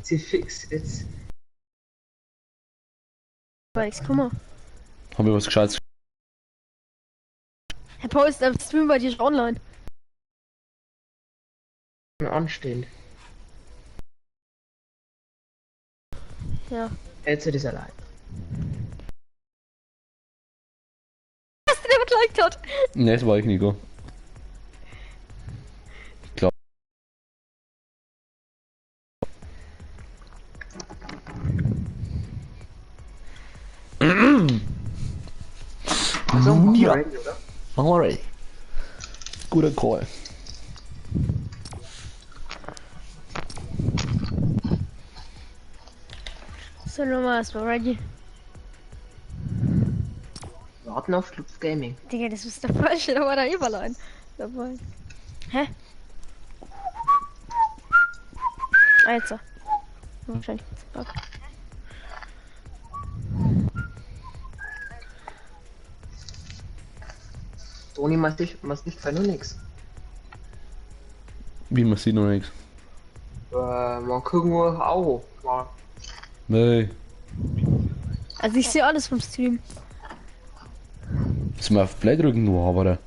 Sie fix jetzt. Bikes, guck mal. Haben wir was Gescheites? Herr Paul ist am Stream bei dir schon online. Anstehend. Ja. Jetzt ist er allein. Was der geliked hat. Ne, das war ich, Nico. Ich glaub. Also, machen wir Ja. ready, oder? Machen wir ready. Guter Call. So, nochmal erstmal ready. Warten auf Schlupf Gaming. Digga, das ist der falsche, da war der Eberlein dabei. Hä? Ah, jetzt. Wahrscheinlich. Bug. Toni, man sieht zwar nur nix. Wie, man sieht noch nichts. Man gucken wir auch. Ja. Nee. Also ich sehe alles vom Stream. Müssen wir auf Play drücken, du aber.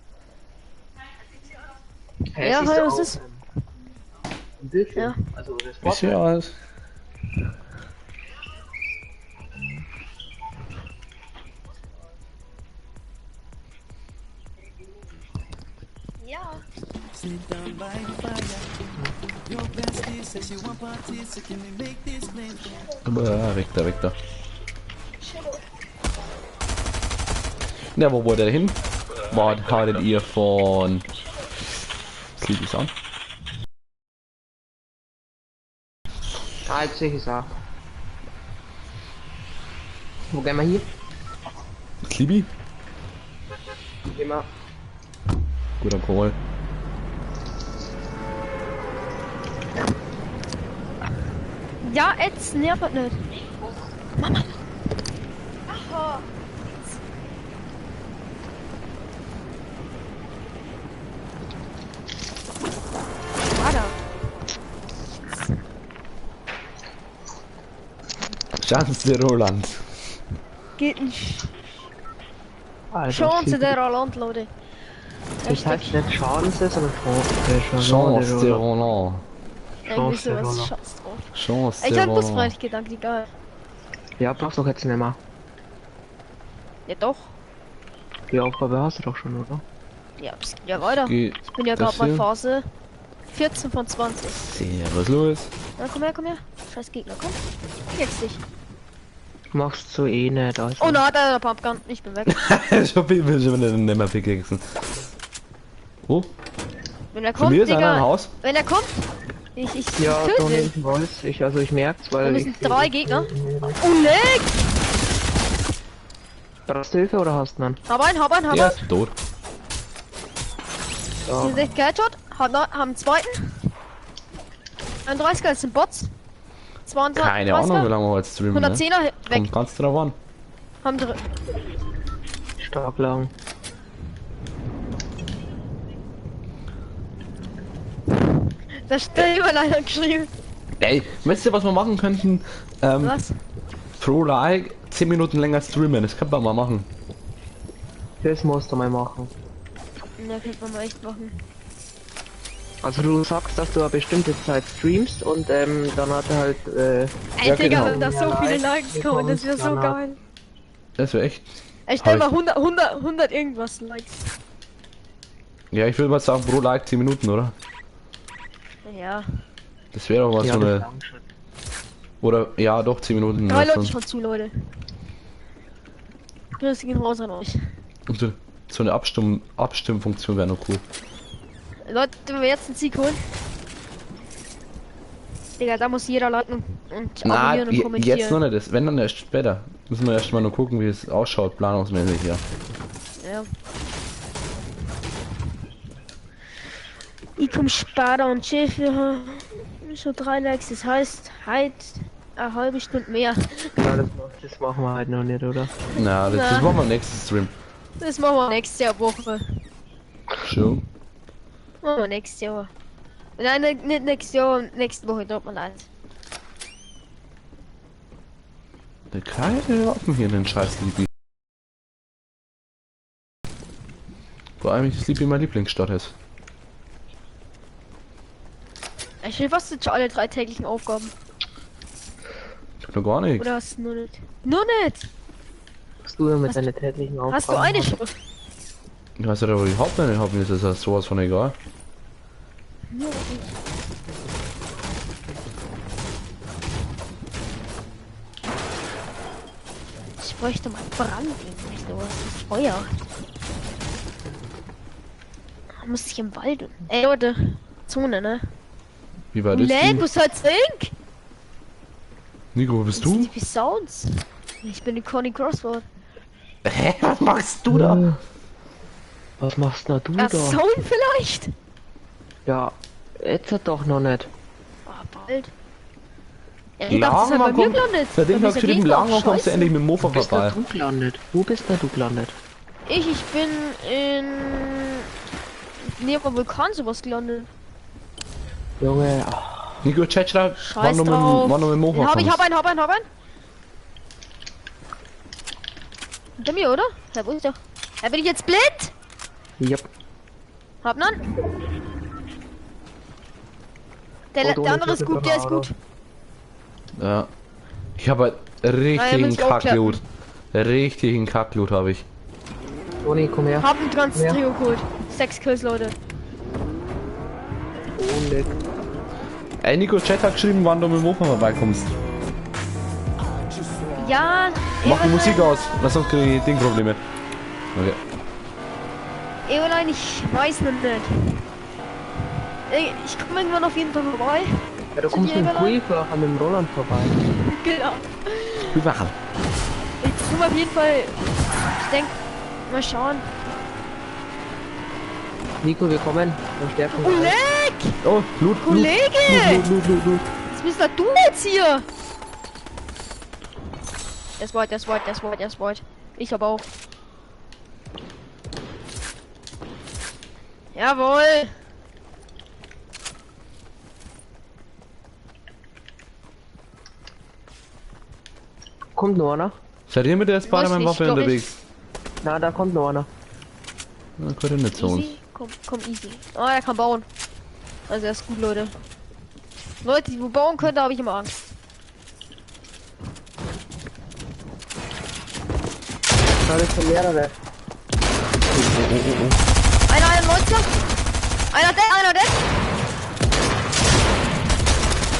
Hä, Ja, siehst hey, du was auch, ist? Ein Bildschirm. Ja. Also das Ich Wort. sehe alles. Ja. Sit down by the fire. Your bestie says she want parties, so can we make this plans? Aber weg da, weg da. Ja, wo wollt ihr hin? Was haltet ihr von Sleepy Sound? Ah, jetzt sehe ich es auch. Wo gehen wir hier? Sleepy? Gehen wir. Guter Call. Ja, jetzt nervt nicht. Mama. Aha. Warte. Chance de Roland. Geht nicht. Alter, Chance der Roland, Leute. Das heißt nicht Chance, sondern Chance. Chance de Roland. Irgendwie Chance der sowas. Roland. Scheiß drauf. Chance Ich de hab Roland. busfreundlich gedacht, egal. Ja, brauchst du doch jetzt nicht mehr. Ja doch. Die Aufgabe hast du doch schon, oder? Ja, pst, ja weiter. Geh Ich bin ja das gerade bei hier? Phase 14 von 20. Servus, Louis. Na, komm her, komm her. Scheiß Gegner, komm. Jetzt dich. Machst du eh nicht, also. Oh na, da der Pumpgun. Ich bin weg. Ich hab ihn schon wieder nicht mehr pickaxen. Wo? Wenn er Von kommt, mir ist einer im Digga. Haus. Wenn er kommt, ich Ja, töte Toni, ihn. ich weiß, also ich merk's, Da weil müssen ich... drei Gegner. Oh, leck! Brauchst du Hilfe oder hast du einen? Hab einen, hab einen, hab Der einen. ist tot. Ja. 67 Headshot. Hab einen zweiten. 31er, das sind Bots. 32. Keine Ahnung, wie lange wir heute streamen. Ne? 110er weg. Kommt ganz drauf an. Haben drei. Stark lang. Da steht immer leider geschrieben. Ey, weißt du, was wir machen könnten? Was? Pro Like 10 Minuten länger streamen. Das könnte man mal machen. Das musst du mal machen. Ja, könnte man mal echt machen. Also du sagst, dass du eine bestimmte Zeit streamst und dann hat er halt Ey, Ja, Digga, genau. wenn da so viele Likes Likes kommen, das wäre so bekommst, geil. Das wäre echt. Ich stell Hab mal ich- 100, 100, 100 irgendwas Likes. Ja, ich würde mal sagen, pro Like 10 Minuten, oder? Ja. Das wäre doch mal ja, so das eine. langt schon. Oder ja, doch 10 Minuten. Drei das Leute schon. schauen zu, Leute. Grüße gehen raus an euch. Und so eine Abstimmfunktion wäre noch cool. Leute, wenn wir jetzt einen Sieg holen. Digga, da muss jeder liken und Na, abonnieren und kommentieren. jetzt noch nicht. Das, wenn dann erst später. Müssen wir erst mal nur gucken, wie es ausschaut, planungsmäßig, ja. Ja. Ich komm Sparta und Chef, wir haben schon 3 Likes, das heißt halt eine halbe Stunde mehr. Ja, das machen wir halt noch nicht, oder? Na, das Na. machen wir nächstes Stream. Das machen wir nächste Woche. Schon. Machen wir nächstes Jahr. Nein, nicht nächstes Jahr, nächste Woche, tut mir leid. Keine Waffen hier in den scheiß Sleepy. Wo eigentlich Sleepy meine Lieblingsstadt ist. Ich will fast schon alle 3 täglichen Aufgaben. Ich hab noch gar nichts. Oder hast du nur nicht? Nur nicht! Was du denn mit deinen täglichen Aufgaben? Hast du eine Schrift? Ich weiß ja, ob ich überhaupt nicht habe, mir ist das sowas von egal. Ich bräuchte mal Brand, nicht nur was ist Feuer. Da muss ich im Wald. Ey Leute, Zone, ne? Wie weit ist die? Wo ist halt Zink? Nico, wo bist du? Die Sounds. Ich bin in Conny Crossroad. Hä? Was machst du da? Was machst denn du da? Zone vielleicht? Ja, jetzt doch noch nicht. Oh, bald. Ja, ich dachte, das ist bei mir gelandet. Der Ding hat geschrieben, Lange kommst du endlich mit dem Mofa vorbei. Wo bist du gelandet? Wo bist denn du gelandet? Ich bin in... Neben Vulkan sowas gelandet. Junge, ach. Nico, Chat schreibt, wann du mit dem Mofa kommst. Ich hab einen. Hinter mir, oder? Ja, wo ist der? Ja, bin ich jetzt blind? Yep. Hab einen. Der andere ist gut, der ist gut. Ja. Ich habe halt richtigen Kackloot. Richtigen Kackloot habe ich. Toni, komm her. Hab ein ganzes Trio geholt. 6 Kills, Leute. Oh, Ey, Nico, Chat hat geschrieben, wann du mit dem Mofa vorbeikommst. Ja. Mach die Musik aus, weil sonst kriege ich Dingprobleme. Okay. Eoline, ich weiß noch nicht. Ich komme irgendwann auf jeden Fall vorbei. Ja, du kommst mit dem Kuhfahrer mit dem Roland vorbei. Genau. Kuhfahrer. Ich komme auf jeden Fall. Ich denke, mal schauen. Nico, wir kommen. Verstärkung. Oleg! Oh, Loot, Kollege! Loot. Was bist denn du jetzt hier? Das white, das white, das white, das white. Ich hab auch. Jawohl! Kommt noch einer? Seid ihr mit der Spider-Man-Waffe unterwegs? Na, da kommt noch einer. Na, könnte nicht zu uns. Komm, komm, easy. Oh, er kann bauen. Also er ist gut, Leute. Leute, die wo bauen können, da habe ich immer Angst. Da sind mehrere. Oh. Einer, 91. Einer dead, einer dead.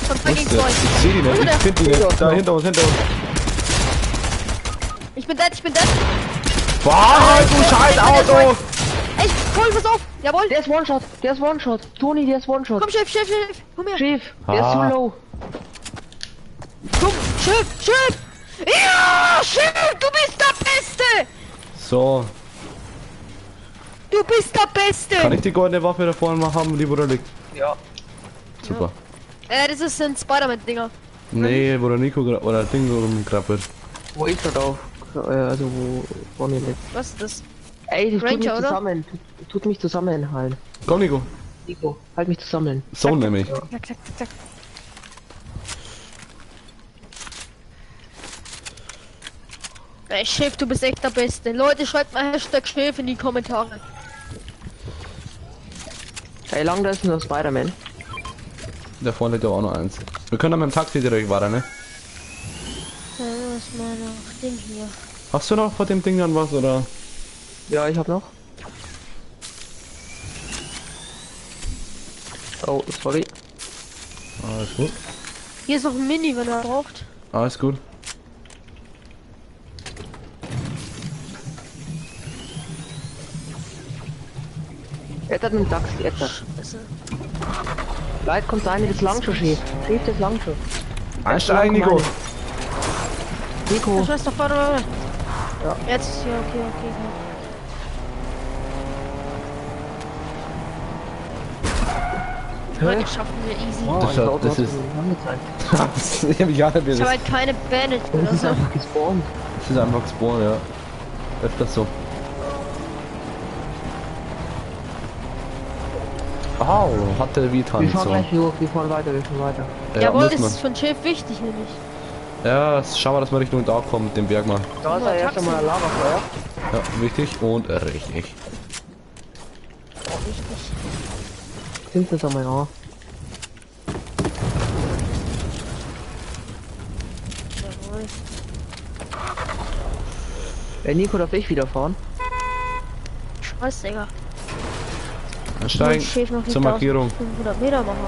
Von 2 gegen 2. Ich seh die nicht, ich find die nicht. Da hinter uns, hinter uns. Ich bin dead, ich bin dead. Boah, du scheiß Auto! Ey, komm, pass auf! Jawohl! Der ist One-Shot! Der ist One-Shot! Toni, der ist One-Shot! Komm, Chef, Chef, Chef! Komm her! Chef, der ist zu low! Komm, Chef, Chef! Ja, Chef, du bist der Beste! So. Du bist der Beste! Kann ich die goldene Waffe da vorne mal haben, die wo da liegt? Ja. Super. Ja. Das ist ein Spider-Man-Dinger. Nee, wo der Nico oder Ding rumkrabbelt. Wo ist er drauf? Also wo vorne liegt. Was ist das? Ey, das Ranger, tut mich oder? zusammen. Tut mich zusammenhalten. Komm, Nico. Nico, halt mich zusammen. So nämlich. Zack, zack, zack, zack. Ey, Chef, du bist echt der Beste. Leute, schreibt mal Hashtag Chef in die Kommentare. Ey, lang, da ist nur Spider-Man. Da vorne liegt aber auch noch eins. Wir können dann mit dem Taxi direkt weiter, ne? Ja, das ist mal noch Ding hier. Hast du noch vor dem Ding dann was, oder? Ja, ich hab noch. Oh, sorry. Alles gut. Hier ist noch ein Mini, wenn er braucht. Alles gut. Jetzt hat mit dem Taxi, jetzt hat. Leute, kommt eine, das lang schon, Chef. Chef, das lang schon. Einsteigen, Nico. Nico. Ich weiß doch, warte, warte. Ja. Jetzt, ja, okay, okay, okay. Heute schaffen wir easy. Oh, das ist. Ich hab mich gar nicht. Ich habe halt keine Bandage oder Das ist so. einfach gespawnt. Das ist einfach gespawnt, ja. Öfters so. Au, hatte wie Wir Tanz. fahren gleich hoch, wir fahren weiter, wir fahren weiter. Ja, Jawohl, müssen das ist von Chef wichtig, nämlich. Ja, schauen wir, dass wir Richtung da kommen, den Berg mal. Da ist ja erst einmal ein Lavafeuer. Ja, wichtig und richtig. Oh, wichtig. Sind das einmal an. Jawohl. Nico, darf ich wieder fahren? Scheiß, Digga. Einsteigen zur Markierung. 500 Meter machen.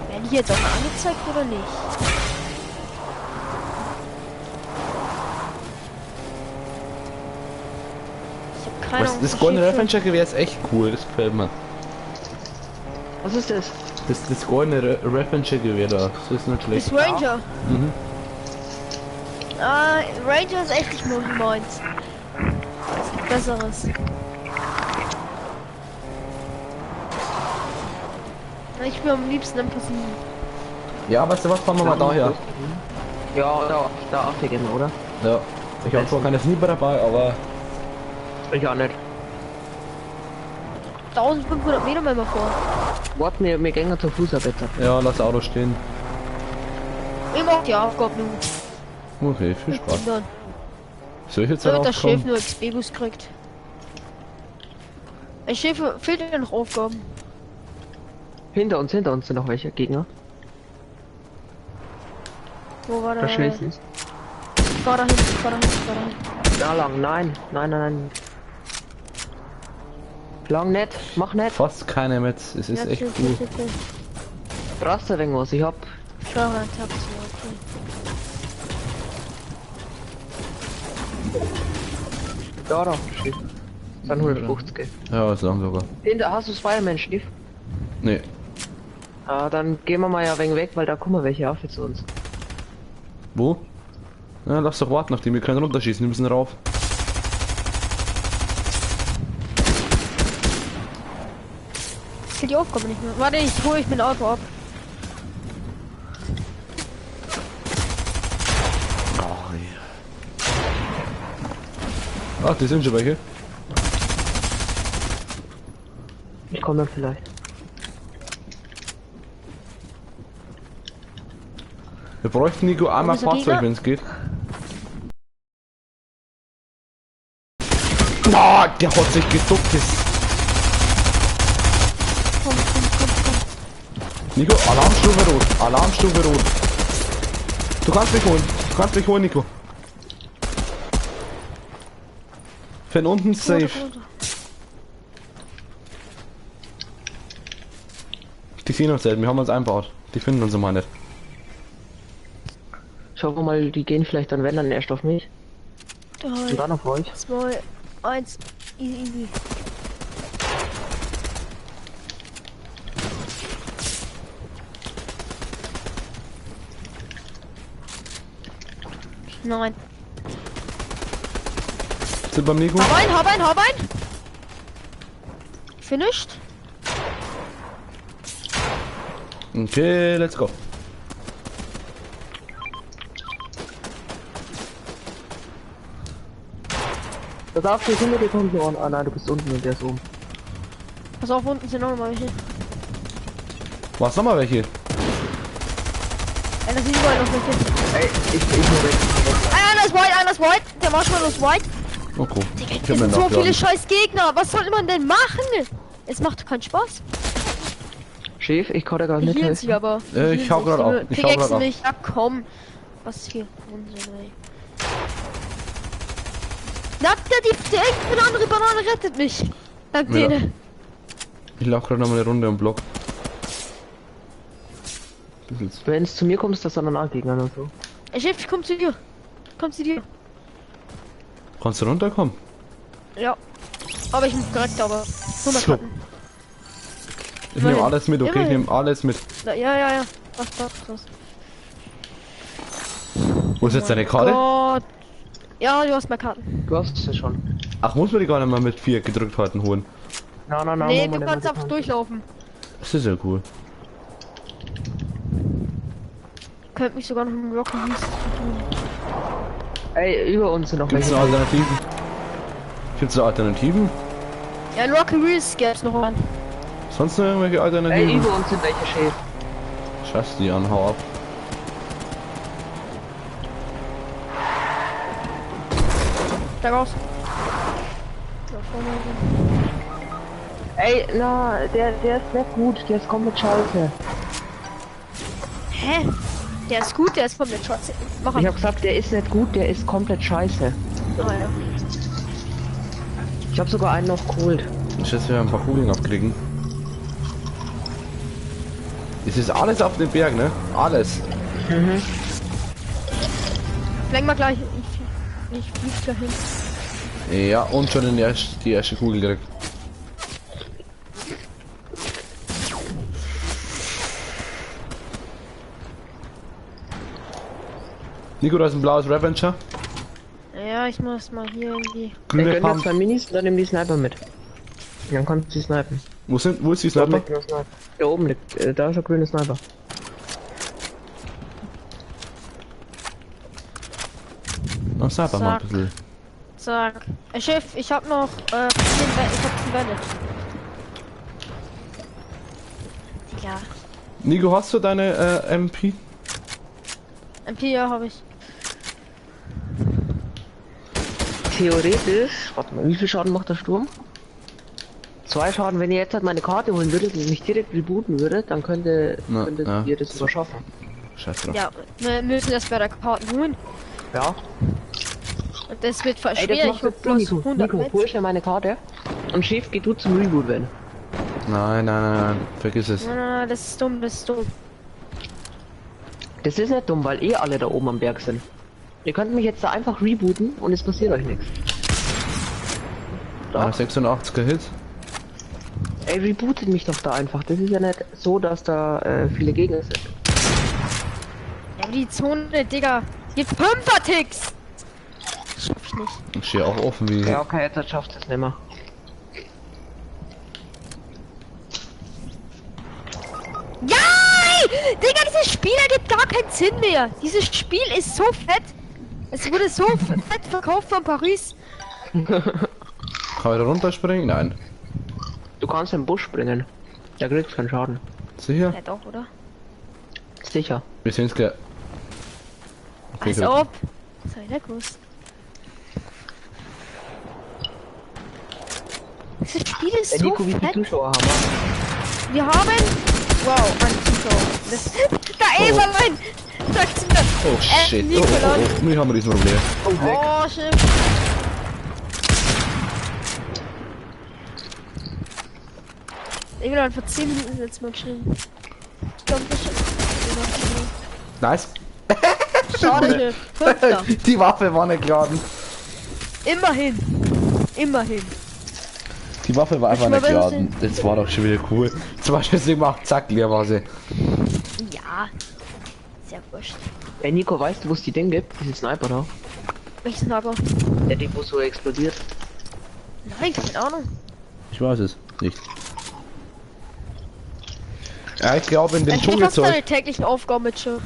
Werden die jetzt auch angezeigt oder nicht? Ich hab keine Ahnung. Das goldene Reference-Gewehr ist echt cool, das gefällt mir. Was ist das? Das goldene Reference-Gewehr da, das ist nicht schlecht. Das Ranger. Mhm. Ah, Ranger ist echt nicht nur meins. Das ist besseres. Ich bin am liebsten im Passiven. Ja, weißt du was, fahren wir mal daher. Ja, da auch gehen, oder? Ja. Ich habe zwar keine Sniper dabei, aber... Ich auch nicht. 1500 Meter mal vor. Warte, wir gehen zu Fuß ab jetzt. Ja, lass Auto stehen. Ich mach die Aufgabe nun. Okay, viel Spaß. Soll ich jetzt Damit der Chef nur XP-Boost kriegt. Ein Chef fehlt ja noch Aufgaben. Hinter uns sind noch welche Gegner. Wo war der? Da schnellstens. Fahr dahin, fahr dahin, fahr dahin. Da lang, nein, nein, nein, nein. Lang nicht, mach nicht. Fast keine Metz, es ist ja, echt cool. Brauchst du irgendwas? Ich hab. Schau ein Taxi, okay. Da, da, Schiff. Dann 150. Ja, ist lang sogar. Hinter, hast du Spider-Man, Schiff? Nee. Ah, dann gehen wir mal ja wenig weg, weil da kommen welche auf zu uns. Wo? Na, lass doch warten auf die, wir können runterschießen, wir müssen rauf. Ich krieg die Aufgabe nicht mehr. Warte, ich hole ich mein Auto ab. Oh, ja. Ach, die sind schon welche. Ich komme dann vielleicht. Wir bräuchten Nico einmal Fahrzeug, wenn es geht. Ah, der hat sich geduckt. Komm, komm, komm, komm. Nico, Alarmstufe rot. Alarmstufe rot. Du kannst mich holen. Du kannst mich holen, Nico. Von unten safe. Die sehen uns selten. Wir haben uns einbaut. Die finden uns immer nicht. Schauen wir mal, die gehen vielleicht dann, wenn dann erst auf mich. 3, und dann auf euch. 2, 1, easy, easy. Nein. Sind beim Nico? Hab einen, hab einen, hab einen! Finished? Okay, let's go. Da darfst du hinter dir kommen, so an. Ah nein, du bist unten und der ist oben. Pass auf, unten sind auch noch mal welche. Was noch mal welche? Ja, da sind überall noch welche. Ey, ich nur weg. Einer ist white, einer ist white. Der Marshmallow ist white. Oh cool. Digga, es sind so viele scheiß Gegner. Was soll man denn machen? Es macht keinen Spaß. Chef, ich kann da gar nicht helfen. Sich aber. Ich hau gerade auf. Ich hau grad auf. Mich. Ja, komm. Was hier? Unsinn, ey. Na, der eine andere Banane rettet mich. Dank ja. denen. Ich laufe gerade noch mal eine Runde im Block. Wenn es zu mir kommst, das dann auch Gegner und so. Chef, ich komm zu dir. Komm zu dir. Kannst du runterkommen? Ja. Aber ich muss direkt, aber 100 So. Karten. Ich nehme alles mit, okay? Immerhin. Ich nehme alles mit. Na, ja, ja, ja. Was, was, was. Wo ist jetzt deine Karte? Gott. Ja, du hast meine Karten. Du hast sie schon. Ach, muss man die gar nicht mal mit 4 gedrückt halten holen? Nein, nein, nein. Nee, du kannst einfach durchlaufen. Das ist ja cool. Könnt mich sogar noch einen Rocky Beast tun. Ey, über uns sind noch Gibt's welche. noch Alternativen? Gibt's noch Alternativen? Ja, in Rocky Reels gäb's noch einen. Sonst noch irgendwelche Ey, Alternativen? über uns sind welche Chef. Scheiß die an, hau ab. Steig aus. Da vorne. Ey, na, der ist nicht gut, der ist komplett scheiße. Hä? Der ist gut, der ist komplett scheiße. Mach Ich hab gesagt, der ist nicht gut, der ist komplett scheiße. Ah, ja. Ich hab sogar einen noch geholt. Ich schätze, wir ein paar Kugeln abkriegen. Es ist alles auf dem Berg, ne? Alles. Mhm. Flank mal gleich. Ich flieg dahin. Ja, und schon in die erste Kugel direkt. Nico, da ist ein blaues Revenger. Ja, ich muss mal hier irgendwie. Grüne Pump. Zwei Minis und dann nimm die Sniper mit. Dann kannst du sie snipen. Wo ist die Sniper? Da oben liegt, da ist der grüne Sniper. Na, Sniper mal ein bisschen. Zack. Chef, ich hab noch ich hab 10 Bandage. Ja. Nico, hast du deine MP? MP, ja, habe ich. Theoretisch, warte mal, wie viel Schaden macht der Sturm? 2 Schaden, wenn ihr jetzt halt meine Karte holen würdet und mich direkt rebooten würdet, dann könntet ihr das sogar schaffen. Scheiße drauf. Ja, wir müssen das bei der Karten holen. Ja. Und das wird voll Ey, schwer. das Ich hab bloß Nico. 100 Nico, hol schnell meine Karte. Und Chef, geh du zum Reboot, wenn. Nein, nein, nein, nein, vergiss es. Nein, nein, nein, das ist dumm, das ist dumm. Das ist nicht dumm, weil eh alle da oben am Berg sind. Ihr könnt mich jetzt da einfach rebooten und es passiert euch nichts. Ah, 86er Hit. Ey, rebootet mich doch da einfach. Das ist ja nicht so, dass da viele Gegner sind. Ja, aber die Zone, Digga. Gibt 5er-Ticks! Das schaff ich nicht. Ich stehe auch offen wie. Ja, okay, jetzt schafft es nicht mehr. Ja! Digga, dieses Spiel ergibt gar keinen Sinn mehr. Dieses Spiel ist so fett. Es wurde so fett verkauft von Paris. Kann ich da runterspringen? Nein. Du kannst im Busch springen. Da kriegst du keinen Schaden. Sicher? Ja doch, oder? Sicher. Wir sehen's gleich. Okay, Als ob. Das hab ich nicht gewusst. Dieses Spiel ist so Nico, wie viele fett. Zuschauer haben wir? Wir haben... Wow, ein Zuschauer. Das, da Oh. Everlein! Sag's mir. Oh shit. Oh, Nico, oh, oh, oh. Wir haben ein Riesenproblem. Oh, shit. Evelyn hat vor 10 Minuten das letzte Mal geschrieben. Ich glaube, das ist Nice. Schade, Fünfter. Die Waffe war nicht geladen. Immerhin. Immerhin. Die Waffe war einfach Ich mal nicht geladen. besser Das war doch schon wieder cool. Zum Beispiel sie gemacht, zack, leer war sie. Ja. Sehr wurscht. Ey, Nico, weißt du, wo es die Ding gibt? Diese Sniper da. Welchen Sniper? Der Ding, wo so explodiert. Nein, keine Ahnung. Ich weiß es nicht. Ja, ich glaube in dem Ich hast Dschungelzeug. deine täglichen Aufgaben mit Schiff.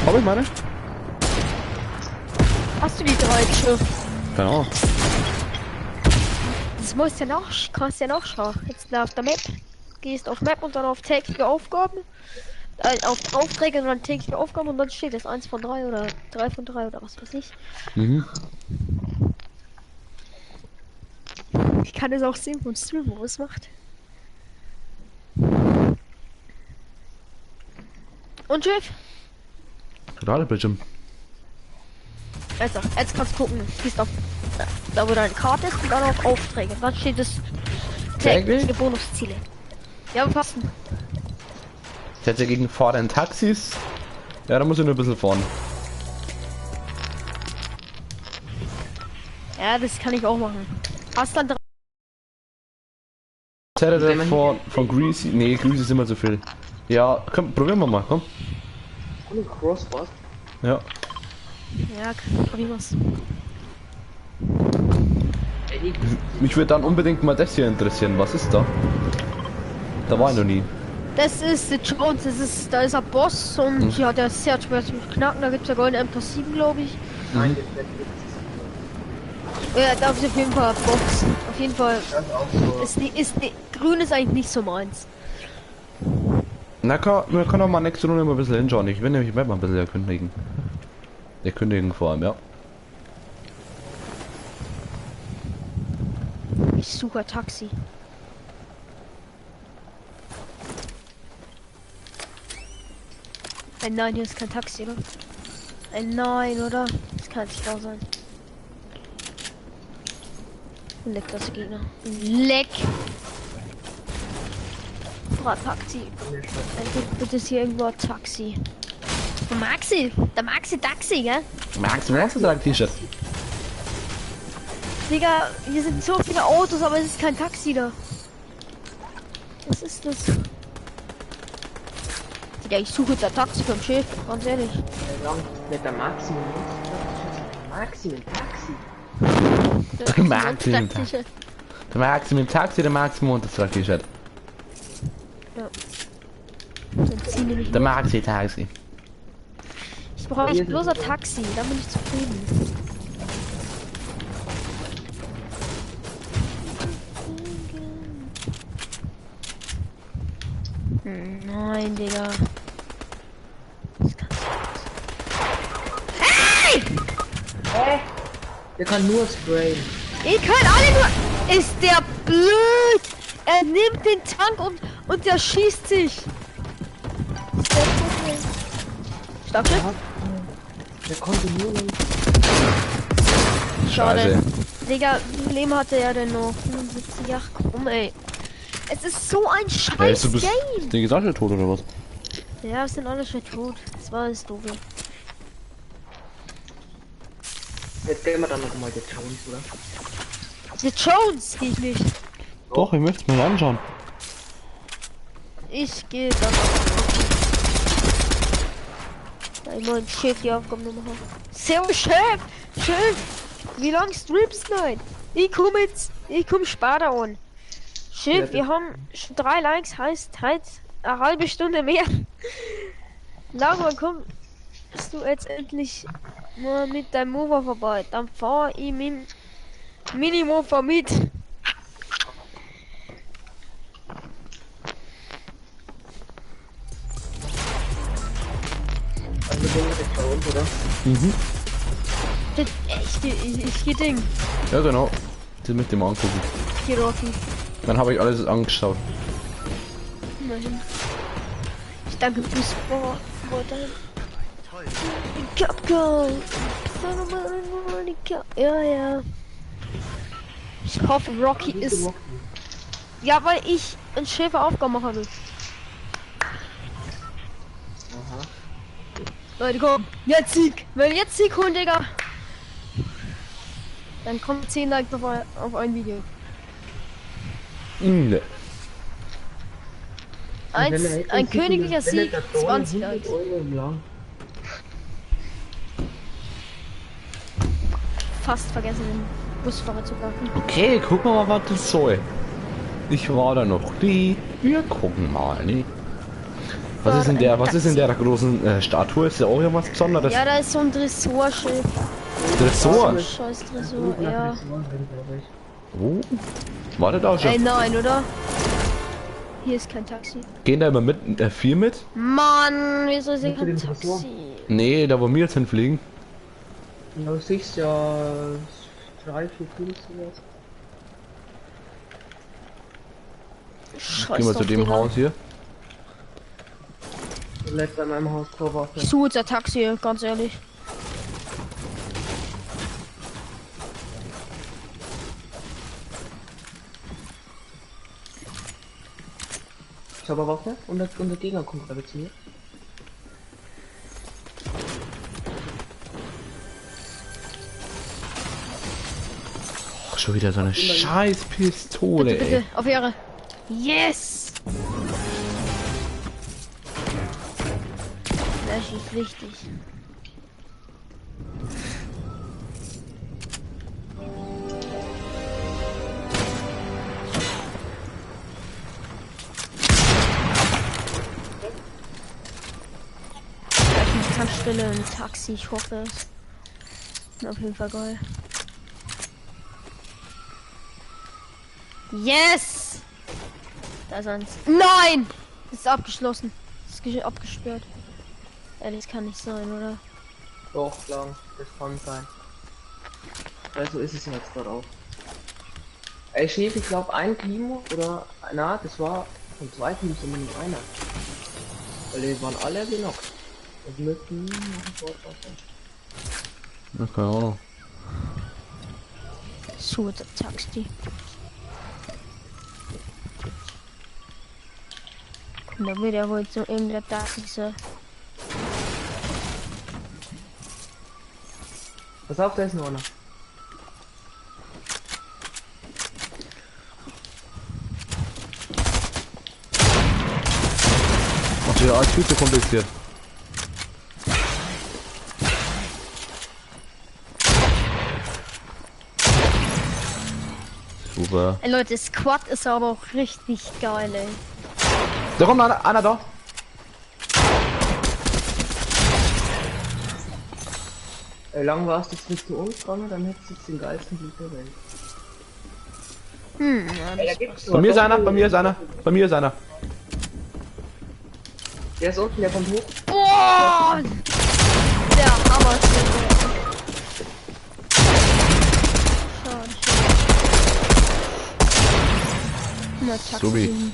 Hab ich meine? Hast du die drei Schiff? Keine Ahnung. Das musst ja nach, kannst ja nachschauen. Jetzt auf der Map. Gehst auf Map und dann auf tägliche Aufgaben. Auf Aufträge und dann tägliche Aufgaben und dann steht das 1 von 3 oder 3 von 3 oder was weiß ich. Mhm. Ich kann es auch sehen vom Stream, wo es macht. Und Schiff? Ladebildschirm. Also, jetzt kannst du gucken. Gehst auf da wo deine Karte ist und dann auf Aufträge. Dann steht es Täglich? tägliche Bonusziele. Ja, passen. Setze gegen fahrenden Taxis. Ja, da muss ich nur ein bisschen fahren. Ja, das kann ich auch machen. Hast dann drei. Saturday von Greasy. Nee, Greasy ist immer zu viel. Ja, komm, probieren wir mal, komm. Und Crossboss. Ja. Ja, probieren wir's. Mich würde dann unbedingt mal das hier interessieren. Was ist da? Da war ich noch nie. Das ist The Jones, das ist, da ist ein Boss und ja, der ist sehr schwer zu knacken. Da gibt's ja goldene MK7, glaube ich. Nein, das ist nicht. Ja, da ist auf jeden Fall Box. Auf jeden Fall. Das ist auch so. Grün ist eigentlich nicht so meins. Na komm, wir können auch mal nächste Runde mal ein bisschen hinschauen. Ich will nämlich mal ein bisschen erkündigen. Erkündigen vor allem, ja. Ich suche ein Taxi. Nein, hier ist kein Taxi, oder? Nein, oder? Das kann nicht wahr sein. Leck das Gegner. Leck! Taxi. Bitte ist hier irgendwo ein Taxi. Der Maxi! Der Maxi Taxi, gell? Maxi, was ist das T-Shirt? Digga, hier sind so viele Autos, aber es ist kein Taxi da. Was ist das? Digga, ich suche jetzt ein Taxi vom Chef, ganz ehrlich. Mit der Maxi, Maxi mit Taxi. Der Maxi mit Taxi. Der Maxi mit Taxi, der Maxi mit das T-Shirt. Ja. Der Maxi Taxi. Ich brauche echt bloß ein Taxi, dann bin ich zufrieden. Nein, Digga. Das kannst du nicht. Hey! Hä? Der kann nur sprayen. Ihr könnt alle nur. Ist der blöd? Er nimmt den Tank und der schießt sich. Ist der blöd? Stark, Der konnte nur. Schade. Scheiße. Digga, wie viel Leben hatte er denn noch? 75, ach komm, ey. Es ist so ein scheiß du bist, Game. Ist der gesagt schon tot oder was? Ja, es sind alle schon tot. Das war alles doof. Jetzt gehen wir dann noch mal The Jones, oder? The Jones gehe ich nicht. Doch, ich möchte es mir anschauen. Ich gehe dann. Da ich meinen Chef die Aufgabe noch machen. Servus Chef! Chef! Wie lange streamst du nicht? Ich komme jetzt. Ich komme später an. Chef, wir haben schon 3 Likes, heißt halt eine halbe Stunde mehr. Laura, kommst du jetzt endlich mal mit deinem Mover vorbei? Dann fahr ich mit Mini-Mofa mit. Also gehen wir jetzt bei uns, oder? Mhm. Ich geh Ding. Ja genau. Das möchte ich mal angucken. Ich geh Rocky. Dann habe ich alles angeschaut. Immerhin. Ich danke fürs Wort. Ja, ja. Ich hoffe, Rocky ist. Ja, weil ich einen Schäfer Aufgaben machen will. Aha. Leute, komm. Jetzt Sieg. Wenn wir jetzt Sieg holen, Digga. Dann kommt 10 Likes auf ein Video. Ne. Ein königlicher Sieg, 20 Likes. Fast vergessen, den Busfahrer zu packen. Okay, gucken wir mal, was das soll. Ich war da noch nie. Wir gucken mal, ne? Was ist in der, was ist in der großen Statue? Ist ja auch irgendwas Besonderes. Ja, da ist so ein Tresorschiff. Tresor? Scheiß Tresor, ja. Oh. Wartet auch schon. Ey, nein, oder? Hier ist kein Taxi. Gehen da immer mit, 4 mit? Mann, wieso ist hier kein Taxi? Nee, da wo wir jetzt hinfliegen. Ja, du siehst ja 3, 4, 5 sowas. Scheiß Gehen wir zu dem Digga. Haus hier. Letzt an meinem Haus Torwaffe. Ich suche jetzt ein Taxi, ganz ehrlich. Zauberwaffe und der Gegner kommt gerade zu mir. Oh, schon wieder so eine scheiß Pistole, Bitte, ey. bitte, auf Ehre. Yes! Das ist wichtig. Gleich eine Tankstelle, ein Taxi, ich hoffe es. Auf jeden Fall geil. Yes! Da ist eins. Nein! Das ist abgeschlossen. Das ist abgesperrt. Ey, das kann nicht sein, oder? Doch, klar, das kann sein. Weil so ist es ja jetzt dort auch. Ey, Chef, ich glaube ein Team oder... Na, das war von zwei Teams immer nur einer. Weil die waren alle genockt. Das müssten noch ein Vortrag sein. Na, keine Ahnung. So, jetzt Taxi. Da wird ja wohl so irgendein Taxi sein. Pass auf, da ist noch einer. Ach ja, ist viel zu kompliziert. Super. Ey Leute, Squad ist aber auch richtig geil, ey. Da kommt einer da. Lang warst du jetzt nicht zu uns gegangen, dann hättest du jetzt den geilsten Loot der Welt. Hm, ja, ey, da gibt's bei mir ist einer, bei mir ist einer, bei mir ist einer. Der ist unten, der kommt hoch. Boah! Der Hammer ist der. Schade, schade. Na, Taxi. Subi.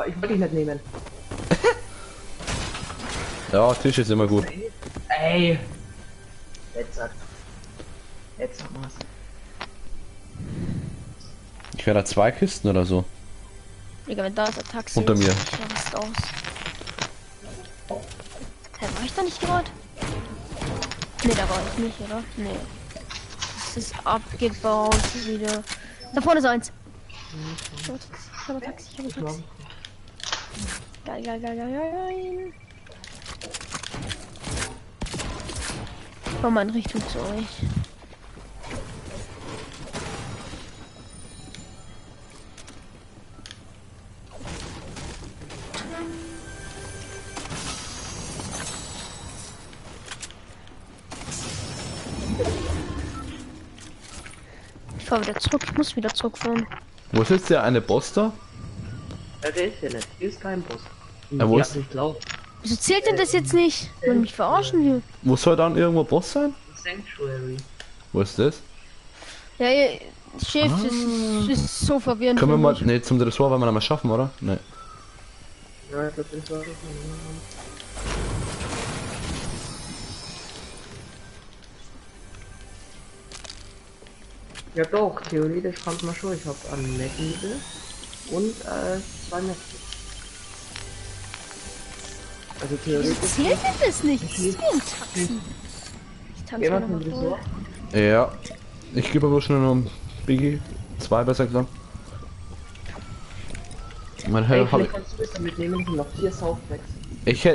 Ich wollte dich nicht nehmen. Ja, Tisch ist immer gut. Ey! Jetzt hat. Jetzt hat man's. Ich wäre da zwei Kisten oder so. Digga, wenn da ist der Taxi. Unter mir. Ich aus. Hä, war ich da nicht gerade? Ne, da war ich nicht, oder? Ne. Das ist abgebaut wieder. Da vorne ist eins. Ich habe Taxi, ich habe Taxi. Geil, geil, geil, geil, geil. Ich fahr mal in Richtung zu euch. Ich fahr wieder zurück, ich muss wieder zurückfahren. Wo ist jetzt der eine Boss da? Ja, der ist ja nicht. Hier ist kein Boss. Ja, wo ist? Ich glaub. Wieso zählt denn das jetzt nicht? Wollen mich verarschen hier? Wo soll dann irgendwo Boss sein? Sanctuary. Wo ist das? Ja, Chef, ah. Das ist so verwirrend. Können wir mal. Ne, zum Tresor wollen wir noch mal schaffen, oder? Ne. Ja, ich glaub, das war das. Ja doch, theoretisch kommt man schon. Ich habe einen Metal und zwei Metal. Also theoretisch. Wieso zählt denn das nicht? Das ist wie ein Taxi. Ich tanze mal nochmal vor. Ja. Ich gebe aber schnell noch ein Biggie. Zwei besser gesagt. Mein Herr, hab ich. Kannst du das damit nehmen? Sind noch 4 Soundtracks. Ich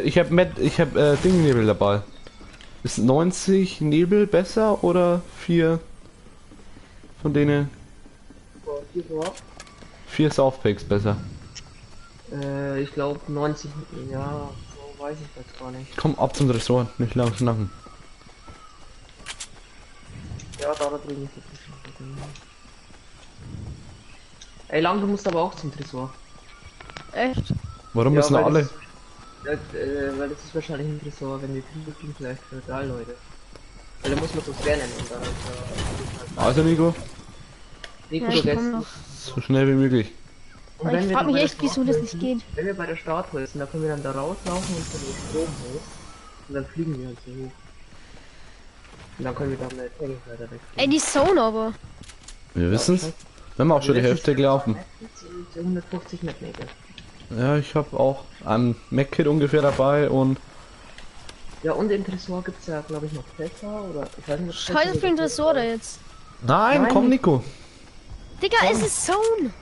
hab Dingnebel dabei. Ist 90 Nebel besser oder 4 von denen? 4 Softpacks besser. Ich glaube 90, ja, so weiß ich das gar nicht. Komm ab zum Tresor, nicht lang schnacken. Ja, da drüben ist der Tresor. Ey, Lang, du musst aber auch zum Tresor. Echt? Warum müssen ja, alle? Das, weil das ist wahrscheinlich ein Tresor, wenn wir kriegen, vielleicht für drei Leute. Weil da muss man so scannen und dann. Also Nico. Nico, ja, du gehst so schnell wie möglich. Und wenn ich frag mich echt, wieso das nicht geht. Wenn wir bei der Statue sind, da können wir dann da rauslaufen und dann den Strom hoch. Und dann fliegen wir halt so hoch. Und dann können wir da mit weiter weg. Ey, die Zone aber. Wir wissen's. Wir haben auch schon die Hälfte gelaufen. 150 Meter. Ja, ich habe auch ein Mac-Kit ungefähr dabei und... Ja, und im Tresor gibt's ja, glaube ich, noch Fässer oder... Ich weiß nicht, Scheiße für den Tresor da jetzt. Nein, komm Nico. Digga, es ist Zone.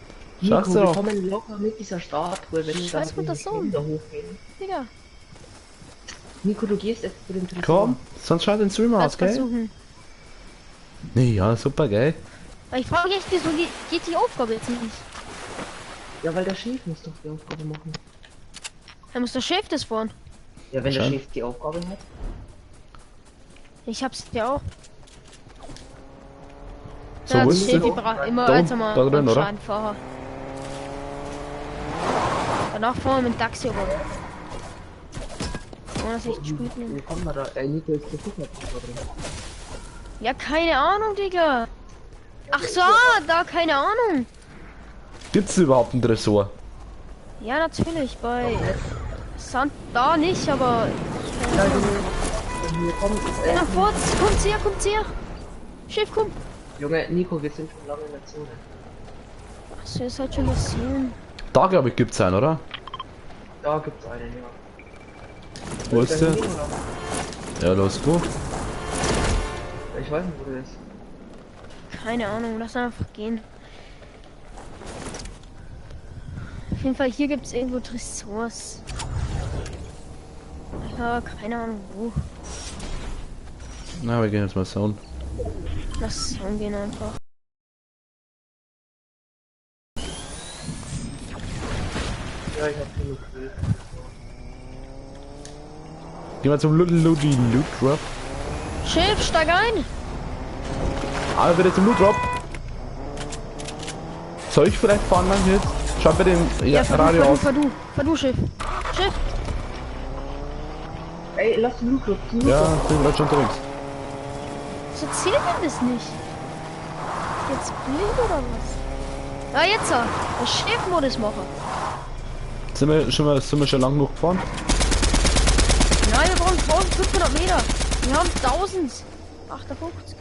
Nico, wir kommen locker mit dieser Statue, wenn wir Scheiß mit der Zone. Da hochgehen. Digga. Nico, du gehst jetzt zu dem Tresor. Komm, sonst schaut den Streamer aus, gell? Versuchen. Nee, ja, super, gell? Ich frage mich echt, wieso geht die Aufgabe jetzt nicht? Ja, weil der Chef muss doch die Aufgabe machen. Da muss der Chef das fahren. Ja, wenn der Chef die Aufgabe hat. Ich hab's ja auch. So, wo ist Chef, der? ich brauch immer Da jetzt unten, einmal da drin, oder? einen Fahrer. Danach fahren wir mit dem Taxi rum. Oh, das ist echt spät. Ne? Wie kommt man da? Ey, Nico ist der Sicherheit da drin. Ja, keine Ahnung, Digga. Ach so, da keine Ahnung. Gibt's überhaupt einen Tresor? Ja, natürlich, bei Sand da nicht, aber Ja, hier kommt. Ja, vor, kommt her, kommt her. Chef, komm. Junge, Nico, wir sind schon lange in der Zone. Ach so, ihr seid schon das Sohn. Da glaube ich gibt's einen, oder? Da gibt's einen, ja. Wo ist der? Oder? Ja, los, go. Ich weiß nicht, wo der ist. Keine Ahnung, lass einfach gehen. Auf jeden Fall, hier gibt's irgendwo Tresors. Ich habe keine Ahnung wo. Na, wir gehen jetzt mal Zone. Lass es gehen einfach. Ja, ich hab genug Grill. Gehen wir zum Little Ludi Loot Drop. Chef, steig ein! Aber bitte zum Loot Drop. Soll ich vielleicht fahren dann jetzt? Schau bitte den Ja, fahr du, Radio fahr du, aus. fahr du, fahr du, Chef. Chef, Ey, lass den Loot Drop, den Loot Ja, Drop. bin gerade schon unterwegs. so zählt denn das nicht? Jetzt blind oder was? Ja, jetzt! Der Chef muss das machen. Sind wir schon lang genug gefahren? Nein, wir brauchen 1500 Meter. Wir haben 1058.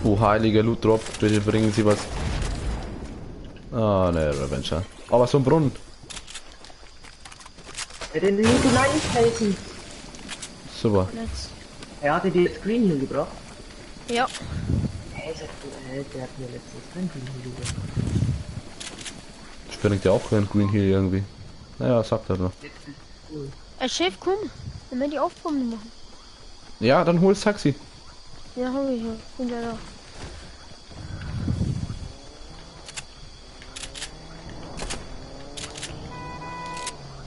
Oh, heiliger Loot Drop, bitte bringen Sie was. Ah, ne, Reventure. Aber so ein Brunnen. Ey, den Nico, nein, nicht helfen. Super. Jetzt. Er hatte dir jetzt Green Hill gebracht. Ja. Hey, der hat mir letztens kein Green Hill gebracht. Springt ja auch kein Green Hill irgendwie. Naja, sagt er noch. Jetzt ist cool. Chef, komm. Dann wir die Aufgaben machen. Ja, dann hol's Taxi. Ja, hab ich ja. Bin ja da.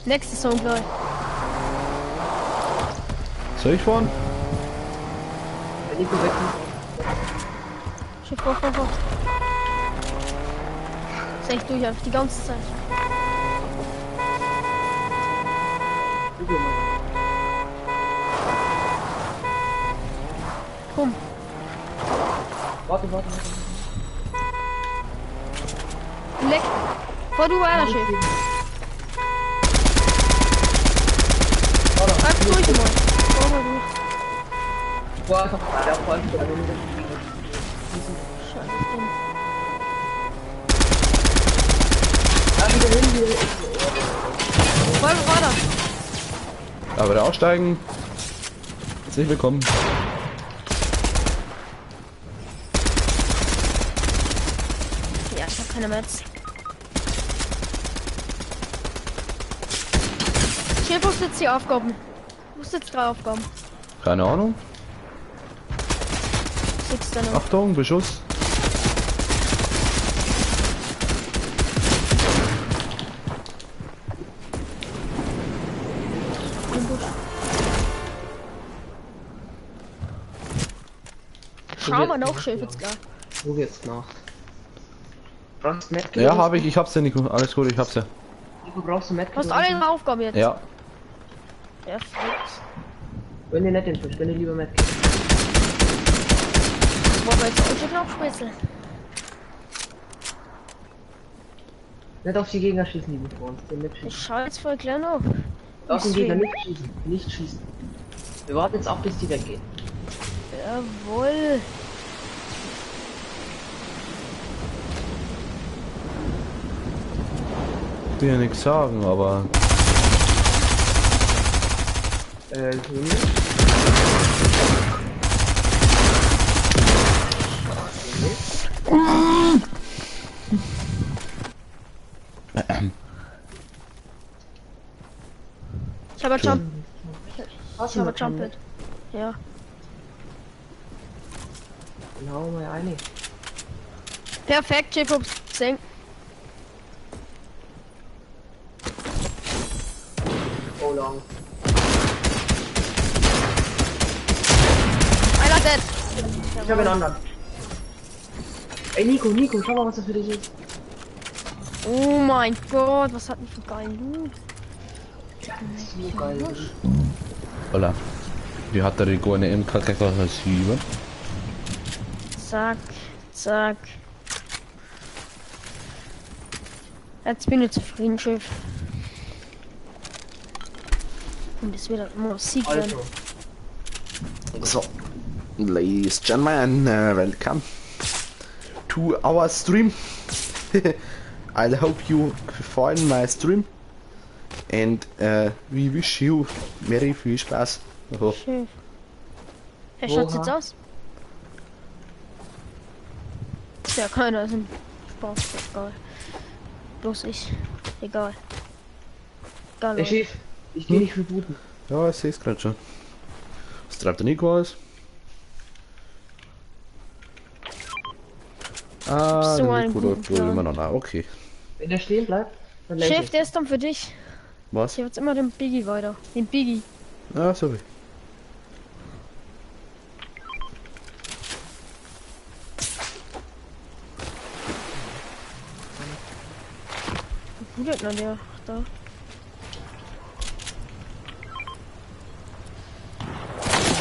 Nächster Song gleich. Soll ich fahren? Der Nico wechselt. Chef, fahr, fahr, fahr. Ist echt durch einfach die ganze Zeit. Komm. Warte, warte, warte. Leck. Fahr du weiter, Chef. Greif durch mal. Fahr mal durch. Fahr einfach weiter, fahr einfach weiter. Scheiße. Ah, wieder hin, wieder hin. Fahr einfach weiter. Aber wieder aussteigen. Herzlich willkommen. Ja, ich hab keine Mets. Chef, wo ist jetzt die Aufgaben? Wo ist jetzt 3 Aufgaben? Keine Ahnung. Sechs dann noch. Achtung, Beschuss. Im Busch. Schau mal nach, Chef, jetzt gleich. Wo wird's gemacht? Brauchst du Medkit? Ja, habe ich. Ich hab's ja, Nico. Alles gut, ich hab's ja. Nico, brauchst du Medkit? Hast du alle drei Aufgaben jetzt? Ja. Perfekt. Gönn dir nicht den Fisch, gönn dir lieber Medkit. Das war aber jetzt auch schon knapp, Spitzel. Nicht auf die Gegner schießen, die vor uns. Den nicht Ich schießen. schau jetzt voll klein auf. Auf den Gegner nicht schießen. Nicht schießen. Wir warten jetzt ab, bis die weggehen. Jawohl. Ich will ja nichts sagen, aber. So nicht. Ich habe Jump. Hast Ich habe Jumped. Ja. Dann hauen wir eine. Perfekt, Jacob. Sing. Oh, long. Einer dead. Ich habe einen anderen. Ey, Nico, Nico, schau mal, was das für dich ist. Oh mein Gott, was hat denn für geilen Loot? So geil. Hola. Wie hat der Rico eine MK607? Zack, zack. Jetzt bin ich zufrieden, Chef. Und es wird immer Sieg werden. Also, So. Ladies, gentlemen, welcome to our stream. I hope you find my stream. And we wish you very viel Spaß. Oh. Chef. Wie schaut's jetzt Oha. aus? Ist ja keiner, ist ein Spaß, egal. Bloß ich. Egal. Egal. ey, Leute. Chef, ich geh nicht rebooten. Ja, ich seh's gerade schon. Was treibt der Nico aus? Ah, So der einen Nico guten läuft wohl Plan. immer noch nach. Okay. Wenn der stehen bleibt, dann lenk Chef, ich. der ist dann für dich. Was? Ich gebe jetzt immer den Biggie weiter. Den Biggie. Ah, sorry. Wo blutet denn der? Ach, da.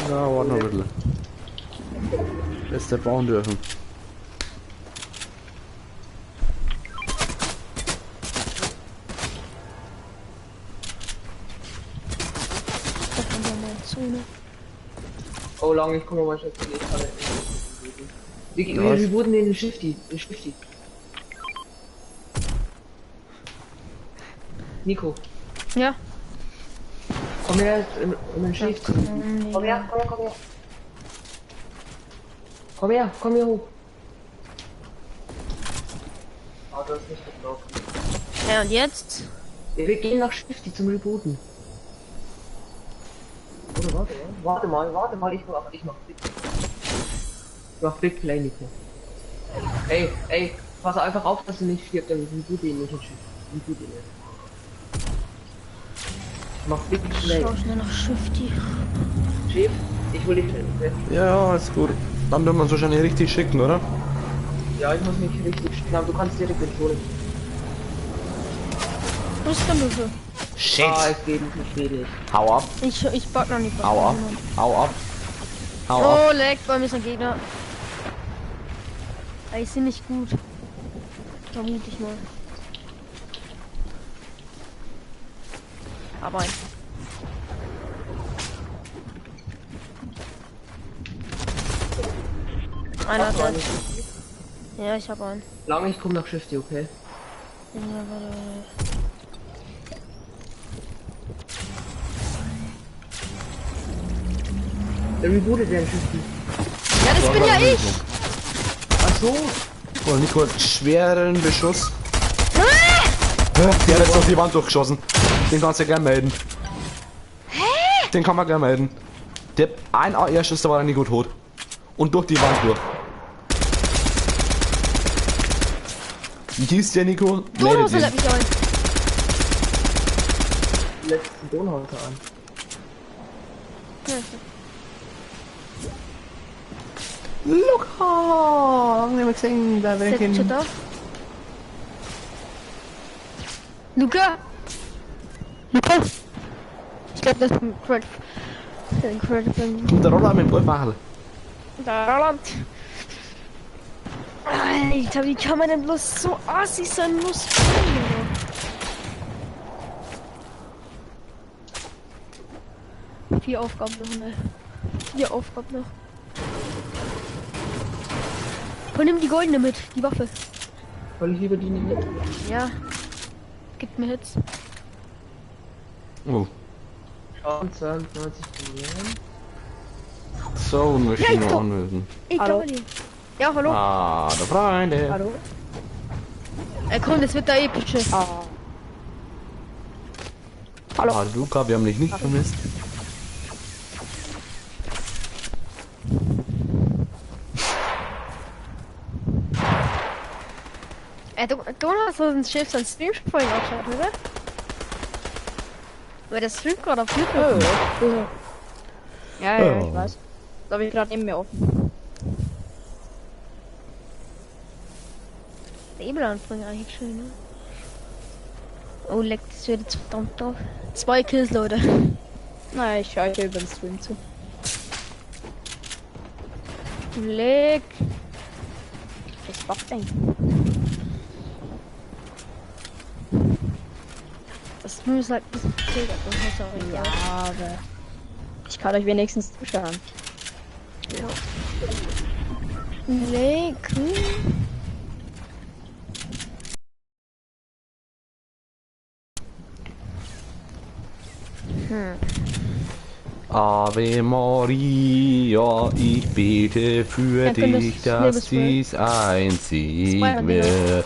Ja, warte noch ein bisschen. Lässt der bauen dürfen. Da kommt ja mal Zone. Oh, lang, ich komme mal schnell zu dir. Ich kann nicht rebooten. Wir Was? rebooten den Shifty. Den Shifty. Nico, Ja. komm her, um den Shift zu rebooten. Komm her, komm her, komm her. Komm her, komm hier hoch. Ah, du hast nicht geblockt. Ja, und jetzt? Wir gehen nach Shifty zum Rebooten. Oder warte mal, warte mal, ich mach Big. Ich mach Big Play, Nico. Ey, ey, pass einfach auf, dass du nicht stirbst, dann reboot ihn nicht in Shift. Reboot ihn nicht. Ich mach Big Play. Schau schnell nach Shifty. Chef, ich hol dich schnell. Okay? Ja, ist gut. Dann dürfen wir uns wahrscheinlich richtig schicken, oder? Ja, ich muss mich richtig schicken, aber du kannst direkt in Zone. Wo ist denn du? Shit! Ah, es geht nicht, es geht nicht. Hau ab, Ich back noch nicht. hau ab, hau ab. Hau ab. Oh, leck, bei mir ist ein Gegner. Ey, ist nicht gut. Vermute ich mal. Aber ein. Einer Hast du hat. einen? Ja, ich habe einen. Lange, ich komm nach Shifty, okay? Ja, warte, warte. Der rebootet den Shifty. Ja, das bin ja ich! Ach so. Oh, Nico hat schweren Beschuss. Hä? Der hat jetzt auf die Wand durchgeschossen. Den kannst du ja gern melden. Hä? Den kann man gern melden. Der ein AR-Schuss, da war der Nico tot. Und durch die Wand durch. Wie hieß der Nico? Meldet Donhauser ihn. lädt mich ein. Letzten Donhauser an. Ja, ist Luca! Lange nicht mehr gesehen, da der schon da? Luca! Luca! Ich glaube, das ist ein Cred. Ein Cred. Kommt der Roller mit dem Golfwagen. Der Roland. Alter, wie kann man denn bloß so assig sein? Muss Vier Aufgaben noch, ne? 4 Aufgaben noch. Und nimm die goldene mit, die Waffe. Soll ich lieber die nicht mit? Ja. Gibt mir Hits. Oh. Schauen, 92 Millionen. So, möchte Ja, ich ich noch komm. anmelden. Ich Hallo. glaube dir. Ja, hallo. Ah, der Freunde. Hallo? Ey, komm, das wird der epische. Ah. Hallo. Ah, Luca, wir haben dich nicht vermisst. Ey, du hast ein Schiff sein Stream vorhin angeschaut, oder? Weil der streamt gerade auf YouTube. Oh, ja, ja, Oh. ich weiß. Da habe ich gerade neben mir offen. Nebel anfangen eigentlich schön, ne? Oh, leck, das wird jetzt verdammt drauf. 2 Kills, Leute. Naja, ich schaue über den Stream zu. Leck. Ich bock denn. Das Stream ist halt ein bisschen verzögert, das ist auch egal. Ja, aber ich kann euch wenigstens zuschauen. Ja. Leck. Ave Maria, ich bete für Ja, dich, dass dies ein Sieg wird.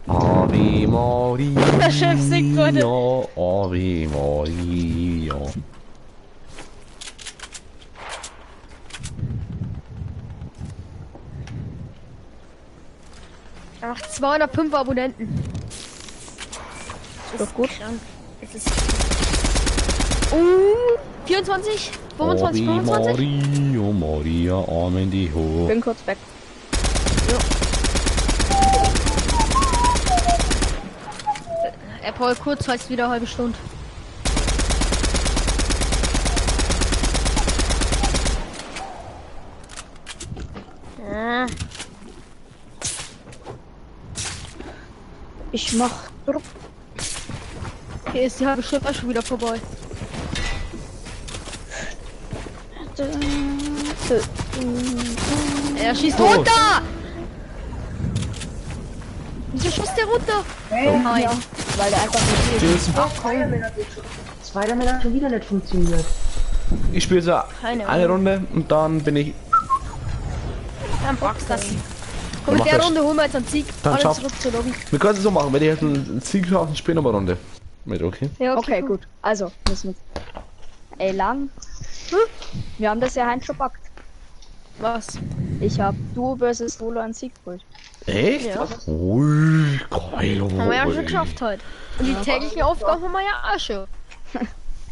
Ave Maria, Der Chef singt heute. Ave Maria. Er macht 205 Abonnenten. Ist doch gut. Krank. Es ist. 24, 25, Ave 25. Maria, Maria, Amen, die Ho. Bin kurz weg. Ja. Paul kurz heißt wieder eine halbe Stunde. Ah. Ich mach Druck. Hier ist die halbe Stunde auch schon wieder vorbei. Er schießt runter! Wieso schießt der runter? Hey, Nein. Ja, weil der einfach nicht Tschüss. Spider-Man hat schon wieder nicht funktioniert. Ich spiele so Keine eine Runde und dann bin ich. Dann packst das. Komm, mit Mach der das. Runde holen wir jetzt einen Sieg. Dann Alle schaff- zurück zur Lobby. Wir können es so machen, wenn ich jetzt einen Sieg schaffe, dann spielen wir eine Runde. Mit, okay? Ja, Okay, gut. Also, müssen wir. Ey, lang. Hm? Wir haben das ja heute schon packt. Was? Ich hab Duo versus Solo einen Sieg geholt. Echt? Ja. Ui, geil. Haben wir ja schon geschafft heute. Und die täglichen Aufgaben haben wir ja auch schon.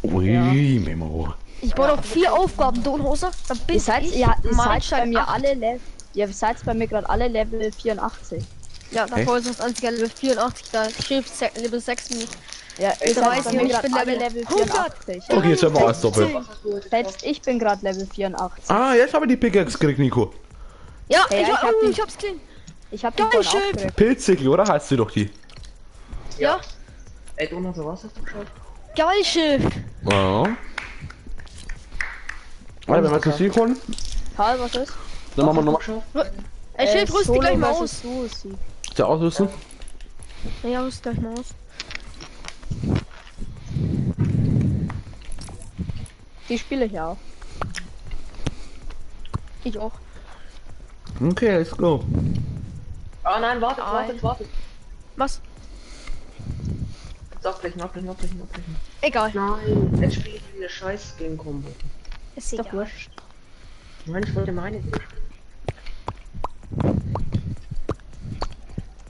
Ui, Memo. Ich brauche noch 4 Aufgaben, Donhose. Dann Ihr bin seid, ich ja, ihr seid bei Meilenstein mir 8. alle Level. Ihr seid bei mir gerade alle Level 84. Ja, davor ist das einzige Level 84, da Schiff Level 6. Ja, ihr Da seid weiß bei ich, mir ich gerade bin alle Level Level 84. Okay, jetzt hören wir alles doppelt. Selbst ich bin gerade Level 84. Ah, jetzt habe ich die Pickaxe gekriegt, Nico. Ja, Hey, ich, ja, ich hab oh, die- ich hab's gesehen. Ich hab die Geil, vorhin Schiff. aufgeregt. Pilzickel, oder? Heißt sie doch die? Ja, Ey, Donner, so was hast du geschaut? geil, Schiff. Ja. Warte, wenn wir zu Sieg holen, Karl, was ist? dann machen wir nochmal. Ey, Schiff, rüst dich gleich mal aus. Duo-Sieg. Ist ausrüsten? Ja, rüst gleich mal aus. Die spiele ich auch. Ich auch. Okay, let's go. Ah nein, wartet, wartet, wartet. Was? Jetzt abbrechen, abbrechen, abbrechen, abbrechen. Egal. Nein, jetzt spiele ich wieder scheiß Skin-Kombo. Ist Ist doch egal. wurscht. Nein, ich wollte meine spielen.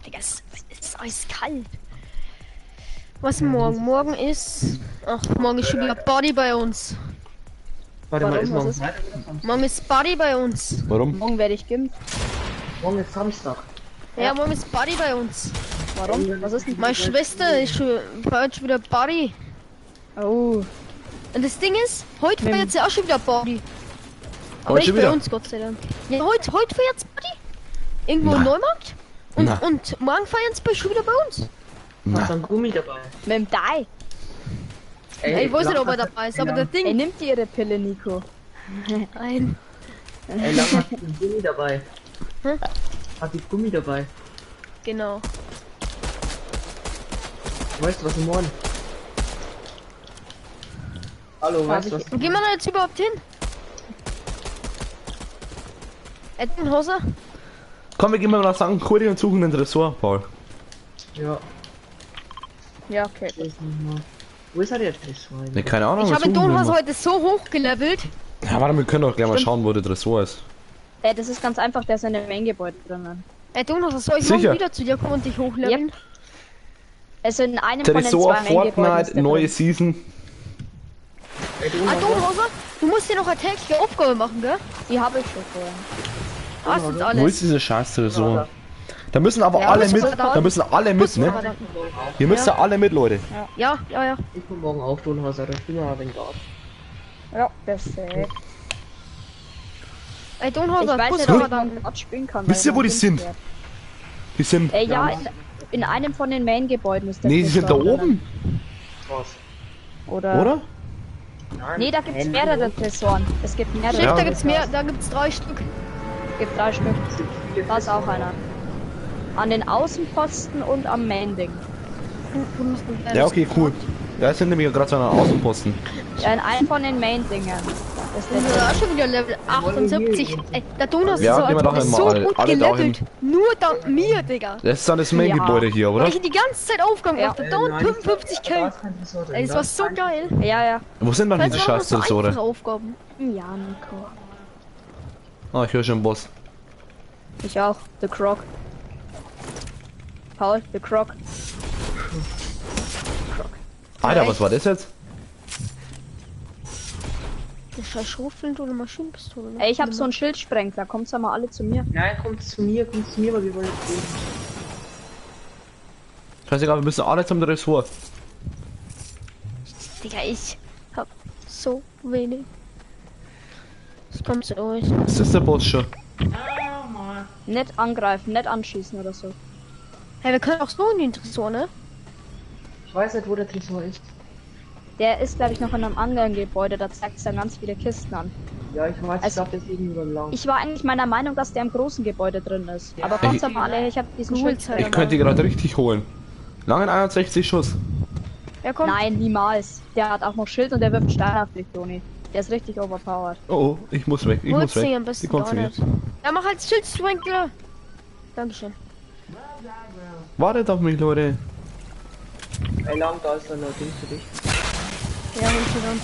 Digga, es ist eiskalt. Was morgen? Morgen ist. Ach, morgen ist schon wieder Party bei uns. Warte mal, Warum? ist Was morgen ist? Freitag oder Samstag? Morgen ist Party bei uns. Warum? Morgen werde ich geimpft. Morgen ist Samstag. Ja, morgen ist Party bei uns. Warum? Was ist denn? Meine Schwester ist schon, feiert schon wieder Party. Oh. Und das Ding ist, heute feiert sie auch schon wieder Party. Aber Heute nicht schon bei wieder? uns, Gott sei Dank. Ja, heute feiert Party. Irgendwo im Na. Neumarkt. Und, Na. und morgen feiern sie schon wieder bei uns. Hast du einen Gummi dabei? Mit dem Die. Ey, Ich weiß nicht, ob er Lang- dabei ist, aber der Ey, Ding. nimmt die ihre Pille, Nico. Nein. Ey, Lang hat einen Gummi dabei. Hm? Hat die Gummi dabei. Genau. Weißt du was morgen? Hallo, weißt du was? Wo gehen wir da jetzt überhaupt hin? Ettenhauser? Komm, wir gehen mal nach St. Kuri und suchen den Tresor, Paul. Ja, Ja, okay. wo ist nochmal? Wo ist er der Tresor? Ne, keine Ahnung. Ich wir habe den suchen den Donhauser mal. heute so hochgelevelt. Ja, warte, wir können doch gleich mal schauen, wo der Tresor ist. Ey, das ist ganz einfach, der ist in dem Main-Gebäude drinnen. Ey, Donhauser, soll ich Sicher. morgen wieder zu dir kommen und dich hochleveln? Also in einem von den Tresor, zwei Main-Gebäuden ist Fortnite, der neue drin. Season. Ey, Ah, Donhauser, Donhauser, du musst dir noch eine tägliche Aufgabe machen, gell? Die habe ich schon vorhin. Hast jetzt Wo alles. ist dieser scheiß Tresor? Da müssen aber Ja, alle mit. Busfahrer Da müssen alle mit, ne? Busfahrer. Ihr müsst ja alle mit, Leute. Ja, ja, ja. Ich komm morgen auch, Donhauser, da spielen wir aber den Guard. Ja, perfekt. Ey, Ich Donhauser, weiß nicht, Busfahrer ob ich danken. morgen Quatsch spielen kann. Wisst weil ihr, wo mein die sind? Kind fährt. Die sind. Ja, in einem von den Main-Gebäuden ist der Nee, die sind da Tresor drinnen. oben, Was? Oder? oder? Nein. Nee, da gibt's mehrere Tresoren. Es gibt mehrere. Chef, Ja. da gibt's mehr, da gibt's 3 Stück. Es gibt 3 Stück. Da ist auch einer. An den Außenposten und am Main-Ding. Ja, okay, cool. Da sind nämlich gerade so ein Außenposten. Ja, in einem von den Main-Dingen. Ist der Da ist schon wieder Level 78. Ey, der Donhauser Ja, ist gehen wir so, nachher ist mal so alle- gut alle dahin. gelevelt. Nur dank mir, Digga. Das ist dann das Main-Gebäude hier, oder? Weil ich die ganze Zeit Aufgaben Ja. gemacht hab. Dauernd 55 Da Kills. ist kein Tresor drin. Ey, das Da war ist so kein- geil. Ja, ja. Wo sind dann Das diese waren scheiß so Tresore? einfache Aufgaben. Ja, Nico. Ah, ich höre schon Boss. Ich auch. The Croc. Paul, The Croc. Alter, was war das jetzt? Eine scheiß Schrotflinte oder Maschinenpistole. Ne? Ey, ich hab so einen Schildsprengler. Kommt's ja mal alle zu mir. Nein, kommt zu mir, weil wir wollen jetzt gehen. Scheißegal, wir müssen alle zum Tresor. Digga, ich hab so wenig. Es kommt zu euch. Ist das der Boss schon? Nicht angreifen, nicht anschießen oder so. Hey, wir können auch so in den Tresor, ne? Ich weiß nicht, wo der Tresor ist. Der ist, glaube ich, noch in einem anderen Gebäude. Da zeigt es dann ganz viele Kisten an. Ja, ich weiß, ich Also- glaube, deswegen beim Lang. Ich war eigentlich meiner Meinung, dass der im großen Gebäude drin ist. Ja. Aber kommt doch mal alle her, ich hab diesen Cool, Schild. Ich könnte die gerade richtig holen. Langen 61 Schuss. Ja, komm. Nein, niemals. Der hat auch noch Schild und der wirft Steine auf dich, Toni. Der ist richtig overpowered. Oh, oh, ich muss weg, ich Hol's muss weg. den am besten Die kommt zu gar mir. nicht. Ja, mach halt Schildsprinkler. Dankeschön. Wartet auf mich, Leute. Ey, Lang, da ist dann ein Ding für dich. Ja, hol ich mir dann.